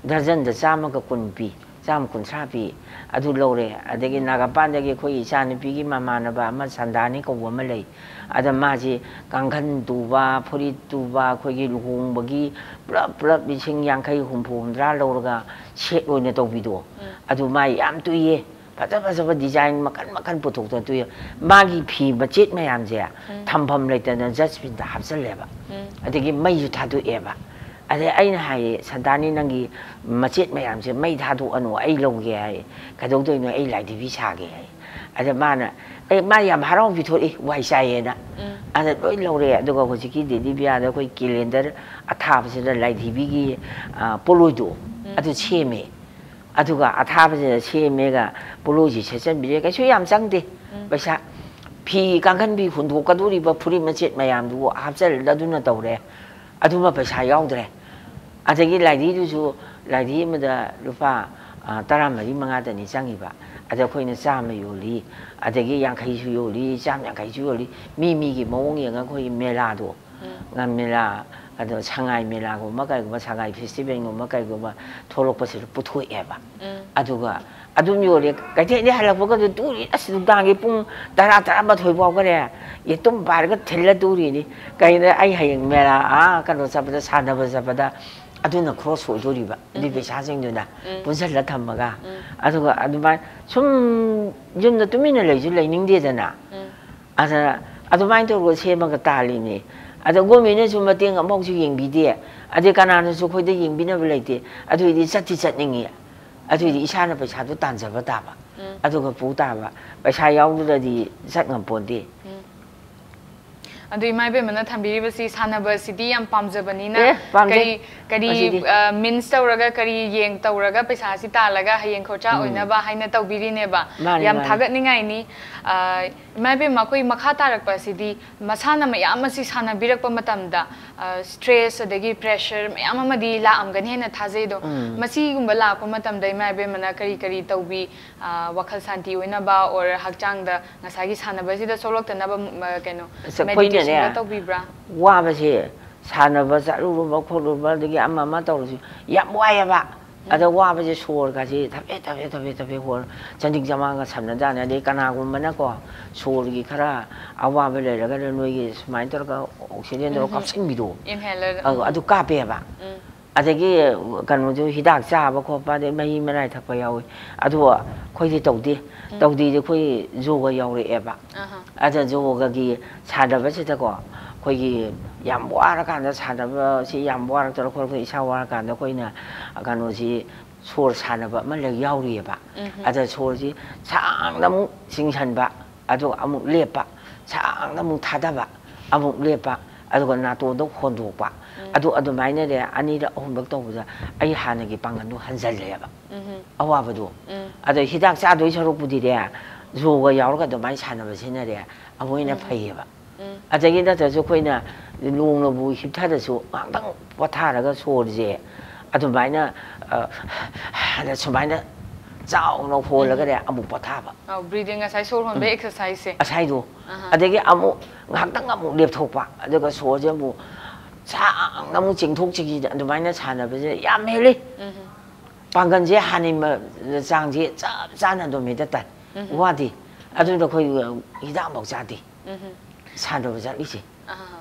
ꯗꯔꯖꯟꯗ ꯆꯥꯝꯃꯒ ꯀꯨꯟ ꯄꯤ, ꯆꯥꯝꯃ ꯀꯨꯟꯊ꯭ꯔꯥ ꯄꯤ꯫ ꯑꯗꯨ ꯂꯧꯔꯦ꯫ ꯑꯗꯒꯤ ꯅꯥꯒꯥꯄꯥꯟꯗꯒꯤ ꯑꯩꯈꯣꯏ ꯏꯆꯥꯅꯨꯄꯤꯒꯤ ꯃꯃꯥꯟꯅꯕ ꯑꯃ ꯁꯟꯗꯥꯅꯤ ꯀꯧꯕ ꯑꯃ ꯂꯩ꯫ ꯑꯗ ꯃꯥꯁꯤ ꯀꯥꯡꯈꯟ ꯇꯨꯕ, ꯐꯨꯔꯤꯠ ꯇꯨꯕ, ꯑꯩꯈꯣꯏꯒꯤ ꯂꯨꯍꯣꯡꯕꯒꯤ ꯄꯨꯂꯞ ꯄꯨꯂꯞ ꯂꯤꯁꯤꯡ ꯌꯥꯡꯈꯩ, ꯍꯨꯝꯐꯨ, ꯍꯨꯝꯗ꯭ꯔꯥ ꯂꯧꯔꯒ ꯁꯦꯠ ꯑꯣꯏꯅ ꯇꯧꯕꯤꯗꯣ, ꯑꯗꯨ ꯃꯥ ꯌꯥꯝ ꯇꯨꯏꯌꯦ꯫ ꯐꯖ ꯐꯖꯕ ꯗꯤꯖꯥꯏꯟ ꯃꯈꯟ ꯃꯈꯟ ꯄꯨꯊꯣꯛꯇꯅ ꯇꯨꯏꯌꯦ꯫ ꯃꯥꯒꯤ ꯐꯤ ꯃꯆꯦꯠ ꯃꯌꯥꯝꯁꯦ ꯊꯝꯐꯝ ꯂꯩꯇꯅ ꯖꯁꯕꯤꯟꯗ ꯍꯥꯞꯆꯜꯂꯦꯕ꯫ ꯑꯗꯒꯤ ꯃꯩꯁꯨ ꯊꯥꯗꯣꯛꯑꯦꯕ꯫ ꯑꯗꯩ ꯑꯩꯅ ꯍꯥꯏꯌꯦ, "ꯁꯟꯗꯥꯅꯤ, ꯅꯪꯒꯤ ꯃꯆꯦꯠ ꯃꯌꯥꯝꯁꯦ ꯃꯩ ꯊꯥꯗꯣꯛꯑꯅꯨ, ꯑꯩ ꯂꯧꯒꯦ," ꯍꯥꯏ꯫ "ꯀꯩꯗꯧꯗꯣꯏꯅꯣ? ꯑꯩ ꯂꯥꯏꯙꯤꯕꯤ ꯁꯥꯒꯦ," ꯍꯥꯏ꯫ ꯑꯗ ꯃꯥꯅ, ꯑꯦ, ꯃꯥ ꯌꯥꯝ ꯍꯔꯥꯎ ꯄꯤꯊꯣꯔꯛꯏ, ꯋꯥꯏ ꯆꯥꯏꯌꯦꯅ꯫ ꯑꯗ ꯂꯣꯏ ꯂꯧꯔꯦ꯫ ꯑꯗꯨꯒ ꯍꯧꯖꯤꯛꯀꯤ ꯗꯦꯗꯤ ꯕꯤꯌꯥꯗ ꯑꯩꯈꯣꯏ ꯀꯦꯂꯦꯟꯗꯔ ꯑꯊꯥꯕꯁꯤꯗ ꯂꯥꯏꯙꯤꯕꯤꯒꯤ, ꯑ, ꯄꯣꯠꯂꯣꯏꯗꯣ ꯑꯗꯨ ꯁꯦꯝꯃꯦ꯫ ꯑꯗꯨꯒ ꯑꯊꯥꯕꯁꯤꯗ ꯁꯦꯝꯃꯦꯒ ꯄꯣꯠꯂꯣꯏꯁꯤ ꯁꯦꯠꯆꯟꯕꯤꯔꯦ꯫ ꯀꯩꯁꯨ ꯌꯥꯝ ꯆꯪꯗꯦ ꯄꯩꯁꯥ꯫ ꯐꯤ, ꯀꯥꯡꯈꯟ ꯐꯤ ꯍꯨꯟꯗꯣꯛꯀꯗꯣꯔꯤꯕ ꯐꯨꯔꯤꯠ ꯃꯆꯦꯠ ꯃꯌꯥꯝꯗꯨꯕꯨ ꯍꯥꯞꯆꯜꯂ ꯑꯗꯨꯅ ꯇꯧꯔꯦ꯫ ꯑꯗꯨꯃ ꯄꯩꯁꯥ ꯌꯥꯎꯗ꯭ꯔꯦ꯫ ꯑꯗꯒꯤ ꯂꯥꯏꯙꯤꯗꯨꯁꯨ, ꯂꯥꯏꯙꯤ ꯑꯃꯗ ꯂꯨꯄꯥ, ꯑ, ꯇꯔꯥꯃꯔꯤ ꯃꯉꯥꯗꯅꯤ ꯆꯪꯉꯤꯕ꯫ ꯑꯗ ꯑꯩꯈꯣꯏꯅ ꯆꯥꯝꯃ ꯌꯣꯜꯂꯤ, ꯑꯗꯒꯤ ꯌꯥꯡꯈꯩꯁꯨ ꯌꯣꯜꯂꯤ, ꯆꯥꯝ ꯌꯥꯡꯈꯩꯁꯨ ꯌꯣꯜꯂꯤ꯫ ꯃꯤ ꯃꯤꯒꯤ ꯃꯑꯣꯡ ꯌꯦꯡꯉꯒ ꯑꯩꯈꯣꯏꯒꯤ ꯃꯦꯂꯥꯗꯣ, ꯉꯥ ꯃꯦꯂꯥ, ꯑꯗꯣ ꯁꯉꯥꯏ ꯃꯦꯂꯥꯒꯨꯝꯕ ꯀꯩꯒꯨꯝꯕ, ꯁꯉꯥꯏ ꯐꯦꯁꯇꯤꯚꯦꯜꯒꯨꯝꯕ ꯀꯩꯒꯨꯝꯕ ꯊꯣꯛꯂꯛꯄꯁꯤꯗ ꯄꯨꯊꯣꯛꯑꯦꯕ꯫ ꯑꯗꯨꯒ ꯑꯗꯨꯝ ꯌꯣꯜꯂꯦ꯫ ꯀꯩꯊꯦꯜꯗꯤ ꯍꯜꯂꯛꯄꯒ ꯑꯗꯨꯝ ꯇꯨꯔꯤ꯫ ꯑꯁ, ꯅꯨꯡꯗꯥꯡꯒꯤ ꯄꯨꯡ ꯇꯔꯥ, ꯇꯔꯥꯃꯥꯊꯣꯏ ꯐꯥꯎꯕꯅꯦ ꯌꯦꯇꯨꯝ ꯄꯥꯏꯔꯒ ꯊꯤꯜꯂ ꯇꯨꯔꯤꯅꯤ꯫ ꯀꯩꯅꯣ, ꯑꯩ ꯍꯌꯦꯡ ꯃꯦꯂꯥ, ꯑꯥ, ꯀꯩꯅꯣ ꯆꯠꯄꯗ, ꯁꯥꯟꯅꯕ ꯆꯠꯄꯗ ꯑꯗꯨꯅ ꯈ꯭ꯔꯣꯁ ꯑꯣꯏꯗꯣꯔꯤꯕ ꯑꯗꯨꯏ ꯄꯩꯁꯥꯁꯤꯡꯗꯨꯅ ꯄꯨꯟꯁꯤꯜꯂ ꯊꯝꯃꯒ꯫ ꯑꯗꯨꯒ ꯑꯗꯨꯃꯥꯏꯅ ꯁꯨꯝ ꯌꯨꯝꯗ ꯇꯨꯃꯤꯟꯅ ꯂꯩꯁꯨ ꯂꯩꯅꯤꯡꯗꯦꯗꯅ꯫ ꯑꯗ ꯑꯗꯨꯃꯥꯏꯅ ꯇꯧꯔꯒ ꯁꯦꯝꯃꯒ ꯇꯥꯜꯂꯤꯅꯤ꯫ ꯑꯗ ꯒꯣꯔꯃꯦꯟꯅꯁꯨ ꯃꯇꯦꯡ ꯑꯃꯐꯥꯎꯁꯨ ꯌꯦꯡꯕꯤꯗꯦ꯫ ꯑꯗꯩ ꯀꯅꯥꯅꯁꯨ ꯑꯩꯈꯣꯏꯗ ꯌꯦꯡꯕꯤꯅꯕ ꯂꯩꯇꯦ꯫ ꯑꯗꯨꯏꯗꯤ ꯆꯠꯇꯤ ꯆꯠꯅꯤꯡꯉꯤ꯫ ꯑꯗꯨꯏꯗꯤ ꯏꯁꯥꯅ ꯄꯩꯁꯥꯗꯣ ꯇꯥꯟꯖꯕ ꯇꯥꯕ꯫ ꯑꯗꯨꯒ ꯄꯨ ꯇꯥꯕ꯫ ꯄꯩꯁꯥ ꯌꯥꯎꯗ꯭ꯔꯗꯤ ꯆꯠ ꯉꯝꯄꯣꯟꯇꯦ꯫ ꯑꯗꯨ ꯏꯃꯥ ꯏꯕꯦꯝꯃꯅ ꯊꯝꯕꯤꯔꯤꯕꯁꯤ ꯁꯥꯟꯅꯕꯁꯤꯗꯤ ꯌꯥꯝ ꯄꯥꯝꯖꯕꯅꯤꯅ ꯑꯦ, ꯄꯥꯝꯖꯩ꯫ ꯀꯔꯤ ꯀꯔꯤ ꯑꯁꯤꯗꯤ ꯃꯤꯟꯁ ꯇꯧꯔꯒ, ꯀꯔꯤ ꯌꯦꯡ ꯇꯧꯔꯒ ꯄꯩꯁꯥꯁꯤ ꯇꯥꯜꯂꯒ ꯍꯌꯦꯡ ꯈꯣꯔꯆꯥ ꯑꯣꯏꯅꯕ ꯍꯥꯏꯅ ꯇꯧꯕꯤꯔꯤꯅꯦꯕ꯫ ꯃꯥꯅꯤ, ꯌꯥꯝ ꯃꯥꯅꯤ꯫ ꯊꯥꯒꯠꯅꯤꯡꯉꯥꯏꯅꯤ꯫ ꯑ, ꯏꯃꯥ ꯏꯕꯦꯝꯃ, ꯑꯩꯈꯣꯏ ꯃꯈꯥ ꯇꯥꯔꯛꯄ ꯑꯁꯤꯗꯤ ꯃꯁꯥꯟꯅ ꯃꯌꯥꯝ ꯑꯁꯤ ꯁꯥꯟꯅꯕꯤꯔꯛꯄ ꯃꯇꯝꯗ ꯁ꯭ꯇ꯭ꯔꯦꯁ ꯑꯗꯒꯤ ꯄ꯭ꯔꯦꯁꯔ ꯃꯌꯥꯝ ꯑꯃꯗꯤ ꯂꯥꯛꯑꯝꯒꯅꯤ ꯍꯥꯏꯅ ꯊꯥꯖꯩ꯫ ꯑꯗꯣ ꯃꯁꯤꯒꯨꯝꯕ ꯂꯥꯛꯄ ꯃꯇꯝꯗ ꯏꯃꯥ ꯏꯕꯦꯝꯃꯅ ꯀꯔꯤ ꯀꯔꯤ ꯇꯧꯕꯤ? ꯑ, ꯋꯥꯈꯜ ꯁꯥꯟꯇꯤ ꯑꯣꯏꯅꯕ ꯑꯣꯔ ꯍꯛꯆꯥꯡꯗ ꯉꯁꯥꯏꯒꯤ ꯁꯥꯟꯅꯕꯁꯤꯗ ꯁꯣꯛꯂꯛꯇꯅꯕ ꯀꯩꯅꯣ ꯑꯁ, ꯑꯩꯈꯣꯏꯅꯅꯦ, ꯃꯦꯗꯤꯇꯦꯁꯟꯒ ꯇꯧꯕꯤꯕ꯭ꯔꯥ? ꯋꯥꯕꯁꯦ, ꯁꯥꯟꯅꯕ ꯆꯠꯂꯨꯔꯕ ꯈꯣꯠꯂꯨꯕ ꯑꯗꯒꯤ ꯑꯃ ꯑꯃ ꯇꯧꯔꯁꯨ ꯌꯥꯝ ꯋꯥꯏꯑꯦꯕ꯫ ꯑꯗ ꯋꯥꯕꯁꯦ ꯁꯣꯔꯒꯁꯦ ꯊꯕꯦ ꯊꯕꯦ ꯊꯕꯦ ꯊꯕꯦ ꯍꯣꯔ ꯆꯅꯤꯡ ꯆꯃꯥꯡꯒ ꯁꯝꯅꯖꯥꯠꯅꯤ꯫ ꯑꯗꯩ ꯀꯅꯥꯒꯨꯝꯕꯅꯀꯣ ꯁꯣꯔꯒꯤ ꯈꯔ ꯑꯋꯥꯕ ꯂꯩꯔꯒꯅ ꯅꯣꯏꯒꯤ ꯁꯨꯃꯥꯏꯅ ꯇꯧꯔꯒ ꯑꯣꯛꯁꯤꯖꯦꯟꯗꯣ ꯀꯥꯞꯁꯤꯟꯕꯤꯗꯣ꯫ ꯏꯟꯍꯦꯂꯔ꯫ ꯑꯧ, ꯑꯗꯨ ꯀꯥꯞꯄꯦꯕ꯫ ꯑꯗꯒꯤ ꯀꯩꯅꯣꯁꯨ ꯍꯤꯗꯥꯛ ꯆꯥꯕ ꯈꯣꯠꯄ ꯑꯗꯩ ꯃꯍꯤ ꯃꯅꯥꯏ ꯊꯛꯄ ꯌꯥꯎꯏ꯫ ꯑꯗꯨ ꯑꯩꯈꯣꯏꯗꯤ ꯇꯧꯗꯦ꯫ ꯇꯧꯗꯦꯗꯤ ꯑꯩꯈꯣꯏ ꯌꯣꯒ ꯌꯥꯎꯔꯛꯑꯦꯕ꯫ ꯑꯗ ꯌꯣꯒꯒꯤ ꯁꯥꯟꯅꯕꯁꯤꯗꯀꯣ ꯑꯩꯈꯣꯏꯒꯤ ꯌꯥꯝ ꯋꯥꯔꯀꯥꯟꯗ ꯁꯥꯟꯅꯕꯁꯤ ꯌꯥꯝ ꯋꯥꯔꯛꯇꯅ ꯈꯣꯠꯂꯛꯇꯅ ꯏꯁꯥ ꯋꯥꯔꯀꯥꯟꯗ ꯑꯩꯈꯣꯏꯅ ꯀꯩꯅꯣꯁꯤ ꯁꯣꯔ ꯁꯥꯟꯅꯕ ꯑꯃ ꯂꯩ ꯌꯥꯎꯔꯤꯑꯕ꯫ ꯑꯗ ꯁꯣꯔꯁꯤ ꯁꯥꯡꯅ ꯑꯃꯨꯛ ꯆꯤꯡꯁꯤꯟꯕ, ꯑꯗꯨꯒ ꯑꯃꯨꯛ ꯂꯦꯞꯄ, ꯁꯥꯡꯅ ꯑꯃꯨꯛ ꯊꯥꯗꯕ, ꯑꯃꯨꯛ ꯂꯦꯞꯄ, ꯑꯗꯨꯒ ꯅꯥꯇꯣꯟꯗ ꯍꯣꯟꯗꯣꯛꯄ꯫ ꯑꯗꯨ ꯑꯗꯨꯃꯥꯏꯅꯅꯦ ꯑꯅꯤꯔꯛ ꯑꯍꯨꯝꯂꯛ ꯇꯧꯕꯗ ꯑꯩ ꯍꯥꯟꯅꯒꯤ ꯄꯥꯡꯒꯜꯗꯣ ꯍꯟꯖꯜꯂꯦꯕ, ꯑꯋꯥꯕꯗꯣ꯫ ꯑꯗꯣ ꯍꯤꯗꯥꯛ ꯆꯥꯗꯣꯏ ꯁꯔꯨꯛꯄꯨꯗꯤꯅꯦ, ꯌꯣꯒ ꯌꯥꯎꯔꯒ ꯑꯗꯨꯃꯥꯏꯅ ꯁꯥꯟꯅꯕꯁꯤꯅꯅꯦ ꯑꯃꯨꯛ ꯍꯦꯟꯅ ꯐꯩꯌꯦꯕ꯫ ꯑꯗꯒꯤ ꯅꯠꯇ꯭ꯔꯁꯨ ꯑꯩꯈꯣꯏꯅ ꯂꯣꯡꯅꯕꯨ ꯍꯤꯞꯊꯔꯁꯨ ꯉꯥꯛꯇꯪ ꯄꯣꯊꯥꯔꯒ ꯁꯣꯔꯁꯦ ꯑꯗꯨꯃꯥꯏꯅ, ꯑ, ꯁꯨꯃꯥꯏꯅ ꯆꯥꯎꯅ ꯍꯣꯜꯂꯒꯅꯦ ꯑꯃꯨꯛ ꯄꯣꯊꯥꯕ꯫ ꯑꯧ, ꯕ꯭ꯔꯤꯗꯤꯡ, ꯉꯁꯥꯏ ꯁꯣꯔ ꯍꯣꯟꯕ ꯑꯦꯛꯁꯔꯁꯥꯏꯖꯁꯦ꯫ ꯉꯁꯥꯏꯗꯣ꯫ ꯑꯗꯒꯤ ꯑꯃꯨꯛ ꯉꯥꯏꯍꯥꯛꯇꯪ ꯑꯃꯨꯛ ꯂꯦꯞꯊꯣꯛꯄ, ꯑꯗꯨꯒ ꯁꯣꯔꯁꯦ ꯑꯃꯨꯛ ꯁꯥꯡꯅ ꯑꯃꯨꯛ ꯆꯤꯡꯊꯣꯛ ꯆꯤꯡꯁꯤꯟ ꯑꯗꯨꯃꯥꯏꯅ ꯁꯥꯟꯅꯕꯁꯦ ꯌꯥꯝ ꯍꯦꯜꯂꯤ꯫ ꯄꯥꯡꯒꯜꯁꯦ ꯍꯥꯟꯅꯩ ꯃ-, ꯆꯥꯡꯁꯦ ꯆꯞ ꯆꯥꯅ ꯑꯗꯨꯝ ꯍꯦꯛꯇ ꯇꯥꯏ꯫ ꯋꯥꯗꯦ꯫ ꯑꯗꯨꯅ ꯑꯩꯈꯣꯏ ꯍꯤꯗꯥꯛ ꯑꯃꯐꯥꯎ ꯆꯥꯗꯦ꯫ ꯁꯥꯟꯅꯕ ꯆꯠꯂꯤꯁꯦ꯫ ꯑꯍꯥ꯫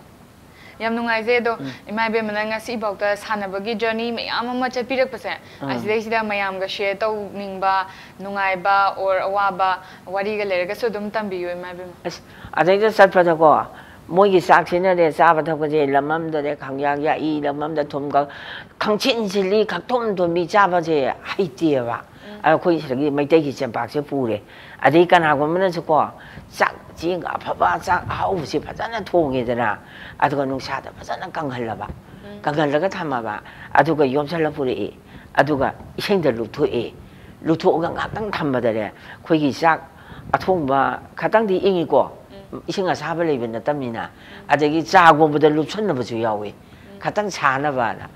ꯌꯥꯝ ꯅꯨꯡꯉꯥꯏꯖꯩ꯫ ꯑꯗꯣ ꯏꯃꯥ ꯏꯕꯦꯝꯃꯅ ꯉꯁꯤꯐꯥꯎꯗ ꯁꯥꯟꯅꯕꯒꯤ ꯖꯔꯅꯤ ꯃꯌꯥꯝ ꯑꯃ ꯆꯠꯄꯤꯔꯛꯄꯁꯦ, ꯑꯁꯤꯗꯩꯁꯤꯗ ꯃꯌꯥꯝꯒ ꯁꯤꯌꯔ ꯇꯧꯅꯤꯡꯕ, ꯅꯨꯡꯉꯥꯏꯕ ꯑꯣꯔ ꯑꯋꯥꯕ ꯋꯥꯔꯤꯒ ꯂꯩꯔꯒꯁꯨ ꯑꯗꯨꯝ ꯇꯝꯕꯤꯌꯨ, ꯏꯃꯥ ꯏꯕꯦꯝꯃ꯫ ꯑꯁ, ꯑꯗꯩꯗ ꯆꯠꯄꯗꯀꯣ, ꯃꯣꯏꯒꯤ ꯆꯥꯛꯁꯤꯅꯗꯤ, ꯆꯥꯕ ꯊꯛꯄꯁꯦ ꯂꯝ ꯑꯃꯗꯅꯦ ꯈꯪꯌꯥꯛ ꯌꯥꯛꯏ, ꯂꯝ ꯑꯃꯗ ꯊꯨꯝ ꯈꯛ, ꯈꯪꯁꯤꯟ ꯁꯤꯜꯂꯤ, ꯈꯛꯊꯨꯝ ꯊꯨꯝꯕꯤ ꯆꯥꯕꯁꯦ ꯍꯩꯇꯦꯕ꯫ ꯑꯗꯣ ꯑꯩꯈꯣꯏ ꯁꯤꯗꯒꯤ ꯃꯩꯇꯩꯒꯤ ꯆꯦꯡꯄꯥꯛꯁꯦ ꯄꯨꯔꯦ꯫ ꯑꯗꯩ ꯀꯅꯥꯒꯨꯝꯕꯅꯁꯨꯀꯣ, ꯆꯥꯛ ꯆꯦꯡ ꯑꯐꯕ, ꯆꯥꯛ ꯑꯍꯥꯎꯕꯁꯦ ꯐꯖꯅ ꯊꯣꯡꯉꯦꯗꯅ, ꯑꯗꯨꯒ ꯅꯨꯡꯁꯥꯗ ꯐꯖꯅ ꯀꯪꯍꯜꯂꯕ, ꯀꯪꯍꯜꯂꯒ ꯊꯝꯃꯕ, ꯑꯗꯨꯒ ꯌꯣꯝꯁꯜꯂ ꯄꯨꯔꯛꯏ꯫ ꯑꯗꯨꯒ ꯏꯁꯤꯡꯗ ꯂꯨꯞꯊꯣꯛꯏ꯫ ꯂꯨꯞꯊꯣꯛꯑꯒ ꯉꯥꯛꯇꯪ ꯊꯝꯕꯗꯅꯦ, ꯑꯩꯈꯣꯏꯒꯤ ꯆꯥꯛ ꯑꯊꯣꯡꯕ ꯈꯇꯪꯗꯤ ꯏꯪꯉꯤꯀꯣ, ꯏꯁꯤꯡ ꯑꯁꯥꯕ ꯂꯩꯕ ꯅꯠꯇꯕꯅꯤꯅ꯫ ꯑꯗꯒꯤ ꯆꯥꯒꯨꯝꯕꯗ ꯂꯨꯞꯁꯟꯅꯕꯁꯨ ꯌꯥꯎꯏ, ꯈꯇꯪ ꯁꯥꯅꯕꯅ꯫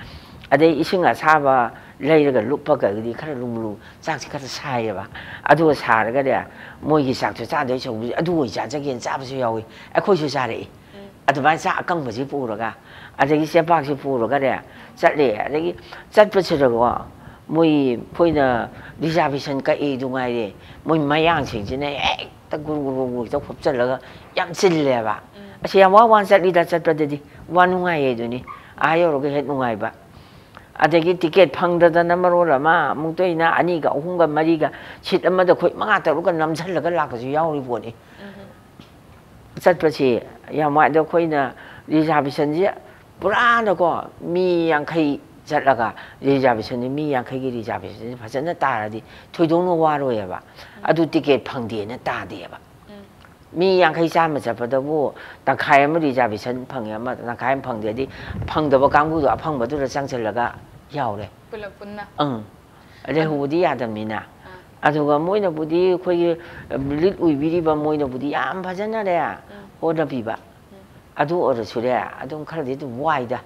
ꯑꯗꯩ ꯏꯁꯤꯡ ꯑꯁꯥꯕ ꯂꯩꯔꯒ ꯂꯨꯞꯄꯒꯗꯤ ꯈꯔ ꯂꯨꯝꯂꯨ, ꯆꯥꯛꯁꯤ ꯈꯔ ꯁꯥꯏꯌꯦꯕ꯫ ꯑꯗꯨꯒ ꯁꯥꯔꯒꯅꯦ, ꯃꯣꯏꯒꯤ ꯆꯥꯛꯇꯣ ꯆꯥꯗꯣꯏ ꯁꯔꯨꯛꯄꯨꯗꯤ ꯑꯗꯨ ꯑꯣꯏ ꯆꯥꯖꯒꯦꯅ ꯆꯥꯕꯁꯨ ꯌꯥꯎꯏ꯫ ꯑꯩꯈꯣꯏꯁꯨ ꯆꯥꯔꯛꯏ꯫ ꯑꯗꯨꯃꯥꯏꯅ ꯆꯥꯛ ꯑꯀꯪꯕꯁꯤ ꯄꯨꯔꯒ, ꯑꯗꯒꯤ ꯆꯦꯡꯄꯥꯛꯁꯤ ꯄꯨꯔꯒꯅꯦ ꯆꯠꯂꯦ꯫ ꯑꯗꯒꯤ ꯆꯠꯄꯁꯤꯗꯀꯣ, ꯃꯣꯏ, ꯑꯩꯈꯣꯏꯅ ꯔꯤꯖꯥꯔꯕꯦꯁꯟ ꯀꯛꯏꯗꯨ ꯉꯥꯏꯔꯦ, ꯃꯣꯏ ꯃꯌꯥꯡꯁꯤꯡꯁꯤꯅ ꯍꯦꯛꯇ ꯒꯨꯔꯨ ꯒꯨꯔꯨ ꯒꯨꯔꯨ ꯍꯦꯛꯇ ꯈꯣꯞꯆꯜꯂꯒ ꯌꯥꯝ ꯆꯤꯜꯂꯦꯕ꯫ ꯑꯁ, ꯌꯥꯝ ꯋꯥ ꯋꯥꯅ ꯆꯠꯂꯤꯗ, ꯆꯠꯄꯗꯗꯤ ꯋꯥ ꯅꯨꯡꯉꯥꯏꯌꯦ ꯑꯗꯨꯅꯤ꯫ ꯑꯥ ꯌꯧꯔꯒ ꯍꯦꯛ ꯅꯨꯡꯉꯥꯏꯕ꯫ ꯑꯗꯒꯤ ꯇꯤꯀꯦꯠ ꯐꯪꯗꯗꯅ ꯃꯔꯣꯜ ꯑꯃ, ꯑꯃꯨꯛꯇ ꯑꯩꯅ ꯑꯅꯤꯒ ꯑꯍꯨꯝꯒ ꯃꯔꯤꯒ ꯁꯤꯠ ꯑꯃꯗ ꯑꯩꯈꯣꯏ ꯃꯉꯥ ꯇꯔꯨꯛꯀ ꯅꯝꯁꯤꯜꯂꯒ ꯂꯥꯛꯄꯁꯨ ꯌꯥꯎꯔꯤ ꯄꯣꯠꯅꯤ꯫ ꯆꯠꯄꯁꯤ ꯌꯥꯝ ꯋꯥꯏ꯫ ꯑꯗꯣ ꯑꯩꯈꯣꯏꯅ ꯔꯤꯖꯥꯔꯕꯦꯁꯟꯁꯦ ꯄꯨꯔꯥꯅꯀꯣ, ꯃꯤ ꯌꯥꯡꯈꯩ ꯆꯠꯂꯒ ꯔꯤꯖꯥꯔꯕꯦꯁꯟꯁꯦ, ꯃꯤ ꯌꯥꯡꯈꯩꯒꯤ ꯔꯤꯖꯥꯔꯕꯦꯁꯟꯁꯦ ꯐꯖꯅ ꯇꯥꯔꯗꯤ ꯊꯣꯏꯗꯣꯛꯅ ꯋꯥꯔꯣꯏꯑꯕ꯫ ꯑꯗꯨ ꯇꯤꯀꯦꯠ ꯐꯪꯗꯦꯅ ꯇꯥꯗꯦꯕ꯫ ꯃꯤ ꯌꯥꯡꯈꯩ ꯆꯥꯝꯃ ꯆꯠꯄꯗꯕꯨ ꯇꯪꯈꯥꯏ ꯑꯃ ꯔꯤꯖꯥꯔꯕꯦꯁꯟ ꯐꯪꯉꯦ, ꯑꯃ ꯇꯪꯈꯥꯏ ꯑꯃ ꯐꯪꯗꯦ, ꯍꯥꯏꯗꯤ ꯐꯪꯗꯕ ꯀꯥꯡꯕꯨꯗꯣ ꯑꯐꯪꯕꯗꯨꯗ ꯆꯪꯁꯤꯜꯂꯒ ꯌꯥꯎꯔꯦ꯫ ꯄꯨꯂꯞ ꯄꯨꯟꯅ꯫ ꯑꯪ꯫ ꯂꯩꯍꯧꯕꯗꯤ ꯌꯥꯗꯕꯅꯤꯅ꯫ ꯑꯗꯨꯒ ꯃꯣꯏꯅꯕꯨꯗꯤ, ꯑꯩꯈꯣꯏꯒꯤ ꯂꯤꯠ ꯑꯣꯏꯕꯤꯔꯤꯕ ꯃꯣꯏꯅꯕꯨꯗꯤ ꯌꯥꯝ ꯐꯖꯅꯅꯦ ꯍꯣꯠꯅꯕꯤꯕ꯫ ꯑꯗꯨ ꯑꯣꯏꯔꯁꯨꯅꯦ, ꯑꯗꯨꯝ ꯈꯔꯗꯤ ꯑꯗꯨꯝ ꯋꯥꯏꯗ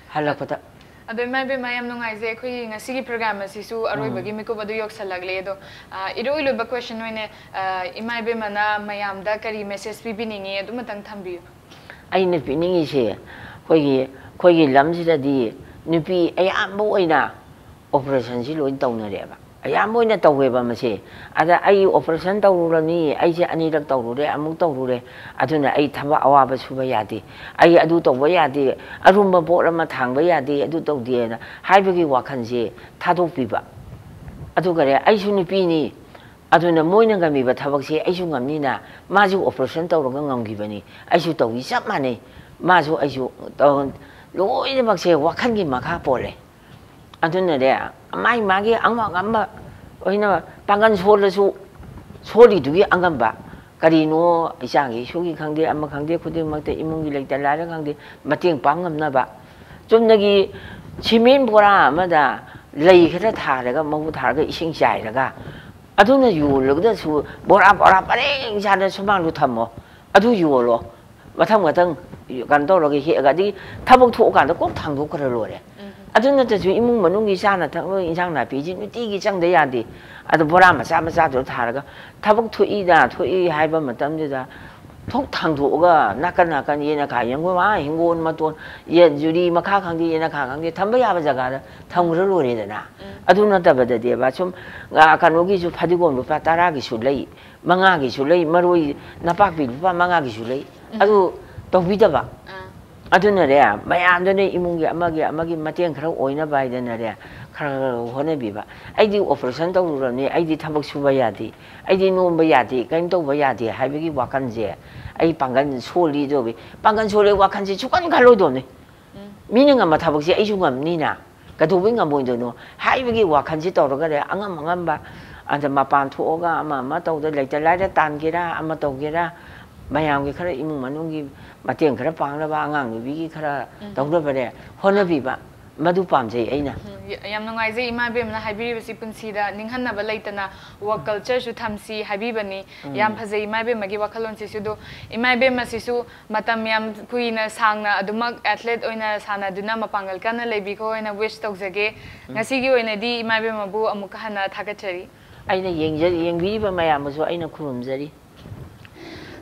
ꯍꯜꯂꯛꯄꯗ꯫ ꯑꯗꯣ ꯏꯃꯥ ꯏꯕꯦꯝꯃ, ꯌꯥꯝ ꯅꯨꯡꯉꯥꯏꯖꯩ꯫ ꯑꯩꯈꯣꯏꯒꯤ ꯉꯁꯤꯒꯤ ꯄ꯭ꯔꯣꯒ꯭ꯔꯥꯝ ꯑꯁꯤꯁꯨ ꯑꯔꯣꯏꯕꯒꯤ ꯃꯤꯀꯨꯞ ꯑꯗꯨ ꯌꯧꯁꯜꯂꯛꯂꯦ꯫ ꯑꯗꯣ, ꯑ, ꯏꯔꯣꯏ ꯂꯣꯏꯕ ꯀ꯭ꯋꯦꯁꯟ ꯑꯣꯏꯅ, ꯑ, ꯏꯃꯥ ꯏꯕꯦꯝꯃꯅ ꯃꯌꯥꯝꯗ ꯀꯔꯤ ꯃꯦꯁꯦꯖ ꯄꯤꯕꯤꯅꯤꯡꯉꯤ, ꯑꯗꯨꯃꯇꯪ ꯊꯝꯕꯤꯌꯨ꯫ ꯑꯩꯅ ꯄꯤꯅꯤꯡꯉꯤꯁꯦ, ꯑꯩꯈꯣꯏꯒꯤ, ꯑꯩꯈꯣꯏꯒꯤ ꯂꯝꯁꯤꯗꯗꯤ ꯅꯨꯄꯤ ꯑꯌꯥꯝꯕ ꯑꯣꯏꯅ ꯑꯣꯄꯔꯦꯁꯟꯁꯤ ꯂꯣꯏ ꯇꯧꯅꯔꯦꯕ꯫ ꯑꯌꯥꯝꯕ ꯑꯣꯏꯅ ꯇꯧꯋꯦꯕ ꯃꯁꯦ꯫ ꯑꯗ ꯑꯩ operation ꯇꯧꯔꯨꯔꯅꯤ, ꯑꯩꯁꯦ ꯑꯅꯤꯔꯛ ꯇꯧꯔꯨꯔꯦ, ꯑꯃꯨꯛ ꯇꯧꯔꯨꯔꯦ, ꯑꯗꯨꯅ ꯑꯩ ꯊꯕꯛ ꯑꯋꯥꯕ ꯁꯨꯕ ꯌꯥꯗꯦ, ꯑꯩ ꯑꯗꯨ ꯇꯧꯕ ꯌꯥꯗꯦ, ꯑꯔꯨꯝꯕ ꯄꯣꯠ ꯑꯃ ꯊꯥꯡꯕ ꯌꯥꯗꯦ, ꯑꯗꯨ ꯇꯧꯗꯦꯅ ꯍꯥꯏꯕꯒꯤ ꯋꯥꯈꯜꯁꯦ ꯊꯥꯗꯣꯛꯄꯤꯕ꯫ ꯑꯗꯨꯒꯅꯦ, ꯑꯩꯁꯨ ꯅꯨꯄꯤꯅꯤ, ꯑꯗꯨꯅ ꯃꯣꯏꯅ ꯉꯝꯃꯤꯕ ꯊꯕꯛꯁꯦ ꯑꯩꯁꯨ ꯉꯝꯅꯤꯅ, ꯃꯥꯁꯨ operation ꯇꯧꯔꯒ ꯉꯝꯈꯤꯕꯅꯤ, ꯑꯩꯁꯨ ꯇꯧꯏ ꯆꯞ ꯃꯥꯟꯅꯩ, ꯃꯥꯁꯨ ꯑꯩꯁꯨ ꯇꯧ-, ꯂꯣꯏꯅꯃꯛꯁꯦ ꯋꯥꯈꯜꯒꯤ ꯃꯈꯥ ꯄꯣꯜꯂꯦ꯫ ꯑꯗꯨꯅꯅꯦ, ꯃꯥꯏ ꯃꯥꯒꯤ ꯑꯉꯝ ꯑꯉꯝꯕ ꯑꯣꯏꯅ ꯄꯥꯡꯒꯜ ꯁꯣꯜꯂꯁꯨ, ꯁꯣꯜꯂꯤꯗꯨꯒꯤ ꯑꯉꯝꯕ ꯀꯔꯤꯅꯣ, ꯏꯆꯥꯒꯤ ꯏꯁꯨꯒꯤ ꯈꯪꯗꯦ, ꯑꯃ ꯈꯪꯗꯦ, ꯈꯨꯗꯤꯡꯃꯛꯇ ꯏꯃꯨꯡꯒꯤ ꯂꯩꯇ ꯂꯥꯏꯔ ꯈꯪꯗꯦ, ꯃꯇꯦꯡ ꯄꯥꯡ ꯉꯝꯅꯕ꯫ ꯆꯨꯝꯅꯒꯤ ꯁꯤꯃꯦꯟ ꯕꯣꯔꯥ ꯑꯃꯗ ꯂꯩ ꯈꯔ ꯊꯥꯔꯒ, ꯃꯎ ꯊꯥꯔꯒ, ꯏꯁꯤꯡ ꯆꯥꯏꯔꯒ, ꯑꯗꯨꯅ ꯌꯣꯜꯂꯒꯗꯁꯨ ꯕꯣꯔꯥ ꯕꯣꯔꯥ ꯄꯔꯦꯡ ꯁꯥꯅ ꯁꯨꯃꯥꯡꯗꯣ ꯊꯝꯃꯣ, ꯑꯗꯨ ꯌꯣꯜꯂꯣ꯫ ꯃꯊꯪ ꯃꯊꯪ ꯀꯩꯅꯣ ꯇꯧꯔꯒ ꯍꯦꯛꯑꯒ, ꯑꯗꯒꯤ ꯊꯕꯛ ꯊꯣꯛꯑꯀꯥꯟꯗ ꯀꯣꯛ ꯊꯥꯡꯗꯣꯛꯈ꯭ꯔ ꯂꯣꯏꯔꯦ꯫ ꯎꯝ꯫ ꯑꯗꯨ ꯅꯠꯇ꯭ꯔꯁꯨ ꯏꯃꯨꯡ ꯃꯅꯨꯡꯒꯤ ꯆꯥꯅ ꯊꯛꯅꯕ ꯏꯟꯁꯥꯡ ꯅꯥꯄꯤꯁꯤ ꯅꯨꯡꯇꯤꯒꯤ ꯆꯪꯗ ꯌꯥꯗꯦ꯫ ꯑꯗꯣ ꯕꯣꯔꯥ ꯃꯆꯥ ꯃꯆꯥꯗꯨ ꯊꯥꯔꯒ, ꯊꯕꯛ ꯊꯣꯛꯏꯗ, ꯊꯣꯛꯏ ꯍꯥꯏꯕ ꯃꯇꯝꯗꯨꯗ ꯊꯣꯛ ꯊꯥꯡꯗꯣꯛꯑꯒ ꯅꯥꯀꯟ ꯅꯥꯀꯟ ꯌꯦꯅꯈꯥ ꯌꯦꯡꯒꯣꯟ, ꯑꯥ, ꯍꯤꯡꯒꯣꯟ ꯃꯇꯣꯟ, ꯌꯦꯟ ꯌꯨꯔꯤ ꯃꯈꯥ ꯈꯪꯗꯦ, ꯌꯦꯅꯈꯥ ꯈꯪꯗꯦ, ꯊꯝꯕ ꯌꯥꯕ ꯖꯒꯥꯗ ꯊꯝꯈ꯭ꯔ ꯂꯣꯏꯔꯦꯗꯅ꯫ ꯎꯝ꯫ ꯑꯗꯨ ꯅꯠꯇꯕꯗꯗꯤꯕ ꯁꯨꯝ, ꯑ, ꯀꯩꯅꯣꯒꯤꯁꯨ, ꯐꯗꯤꯒꯣꯝ ꯂꯨꯄꯥ ꯇꯔꯥꯒꯤꯁꯨ ꯂꯩ, ꯃꯉꯥꯒꯤꯁꯨ ꯂꯩ, ꯃꯔꯣꯏ ꯅꯄꯥꯛꯄꯤ ꯂꯨꯄꯥ ꯃꯉꯥꯒꯤꯁꯨ ꯂꯩ꯫ ꯎꯝ꯫ ꯑꯗꯨ ꯇꯧꯕꯤꯗꯕ꯫ ꯑꯥ꯫ ꯑꯗꯨꯅꯅꯦ, ꯃꯌꯥꯝꯗꯨꯅ ꯏꯃꯨꯡꯒꯤ ꯑꯃꯒꯤ ꯑꯃꯒꯤ ꯃꯇꯦꯡ ꯈꯔ ꯑꯣꯏꯅꯕ ꯍꯥꯏꯗꯅꯅꯦ, ꯈꯔ ꯈꯔ ꯍꯣꯠꯅꯕꯤꯕ꯫ ꯑꯩꯗꯤ operation ꯇꯧꯔꯨꯔꯕꯅꯤ, ꯑꯩꯗꯤ ꯊꯕꯛ ꯁꯨꯕ ꯌꯥꯗꯦ, ꯑꯩꯗꯤ ꯅꯣꯝꯕ ꯌꯥꯗꯦ, ꯀꯔꯤꯝ ꯇꯧꯕ ꯌꯥꯗꯦ ꯍꯥꯏꯕꯒꯤ ꯋꯥꯈꯜꯁꯦ, ꯑꯩ ꯄꯥꯡꯒꯜ ꯁꯣꯜꯂꯤ ꯇꯧꯕꯤ, ꯄꯥꯡꯒꯜ ꯁꯣꯜꯂꯦ ꯋꯥꯈꯜꯁꯦ ꯁꯨꯛꯈꯟ ꯈꯜꯂꯣꯏꯗꯧꯅꯤ꯫ ꯎꯝ꯫ ꯃꯤꯅ ꯉꯝꯕ ꯊꯕꯛꯁꯦ ꯑꯩꯁꯨ ꯉꯝꯅꯤꯅ꯫ ꯀꯩꯗꯧꯕꯩ ꯉꯝꯃꯣꯏꯗꯣꯏꯅꯣ ꯍꯥꯏꯕꯒꯤ ꯋꯥꯈꯜꯁꯤ ꯇꯧꯔꯒꯅꯦ, ꯑꯉꯝ ꯑꯉꯝꯕ, ꯑꯗ ꯃꯄꯥꯟ ꯊꯣꯛꯑꯒ ꯑꯃ ꯑꯃ ꯇꯧꯗ, ꯂꯩꯇ ꯂꯥꯏꯔ ꯇꯥꯟꯒꯦꯔꯥ, ꯑꯃ ꯇꯧꯒꯦꯔꯥ, ꯃꯌꯥꯝꯒꯤ ꯈꯔ, ꯏꯃꯨꯡ ꯃꯅꯨꯡꯒꯤ ꯃꯇꯦꯡ ꯈꯔ ꯄꯥꯡꯅꯕ, ꯑꯉꯥꯡ ꯅꯨꯕꯤꯒꯤ ꯈꯔ ꯎꯝ꯫ ꯇꯧꯅꯕꯅꯦ ꯍꯣꯠꯅꯕꯤꯕ, ꯃꯗꯨ ꯄꯥꯝꯖꯩ ꯑꯩꯅ꯫ ꯎꯝ, ꯌꯥ-, ꯌꯥꯝ ꯅꯨꯡꯉꯥꯏꯖꯩ ꯏꯃꯥ ꯏꯕꯦꯝꯃꯅ ꯍꯥꯏꯕꯤꯔꯤꯕꯁꯤ꯫ ꯄꯨꯟꯁꯤꯗ ꯅꯤꯡꯍꯟꯅꯕ ꯂꯩꯇꯅ work culture ꯁꯨ ꯊꯝꯁꯤ ꯍꯥꯏꯕꯤꯕꯅꯤ꯫ ꯎꯝ꯫ ꯌꯥꯝ ꯐꯖꯩ ꯏꯃꯥ ꯏꯕꯦꯝꯃꯒꯤ ꯋꯥꯈꯜꯂꯣꯟꯁꯤꯁꯨ꯫ ꯑꯗꯣ ꯏꯃꯥ ꯏꯕꯦꯝꯃꯁꯤꯁꯨ ꯃꯇꯝ ꯌꯥꯝ ꯀꯨꯏꯅ ꯁꯥꯡꯅ ꯑꯗꯨꯃꯛ athlete ꯑꯣꯏꯅ ꯁꯥꯟꯅꯗꯨꯅ ꯃꯄꯥꯡꯒꯜ ꯀꯟꯅ ꯂꯩꯕꯤꯈꯣ ꯍꯥꯏꯅ wish ꯇꯧꯖꯒꯦ꯫ ꯎꯝ꯫ ꯉꯁꯤꯒꯤ ꯑꯣꯏꯅꯗꯤ ꯏꯃꯥ ꯏꯕꯦꯝꯃꯕꯨ ꯑꯃꯨꯛꯀ ꯍꯟꯅ ꯊꯥꯒꯠꯆꯔꯤ꯫ ꯑꯩꯅ ꯌꯦꯡꯖ-, ꯌꯦꯡꯕꯤꯔꯤꯕ ꯃꯌꯥꯝꯕꯨꯁꯨ ꯑꯩꯅ ꯈꯨꯔꯨꯝꯖꯔꯤ꯫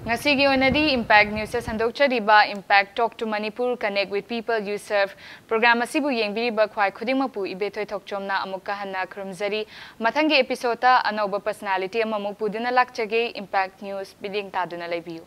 ꯉꯁꯤꯒꯤ ꯑꯣꯏꯅꯗꯤ Impact News ꯇ ꯁꯟꯗꯣꯛꯆꯔꯤꯕ Impact Talk to Manipur, Connect with People You Serve program ꯑꯁꯤꯕꯨ ꯌꯦꯡꯕꯤꯔꯤꯕ ꯈ꯭ꯋꯥꯏ ꯈꯨꯗꯤꯡꯃꯛꯄꯨ ꯏꯕꯦꯊꯣꯏ ꯊꯣꯛꯆꯣꯝꯅ ꯑꯃꯨꯛꯀ ꯍꯟꯅ ꯈꯨꯔꯨꯝꯖꯔꯤ꯫ ꯃꯊꯪꯒꯤ episode ꯇ ꯑꯅꯧꯕ personality ꯑꯃꯃꯨꯛ ꯄꯨꯗꯨꯅ ꯂꯥꯛꯆꯒꯦ꯫ Impact News ꯃꯤꯠꯌꯦꯡ ꯇꯥꯗꯨꯅ ꯂꯩꯕꯤꯌꯨ꯫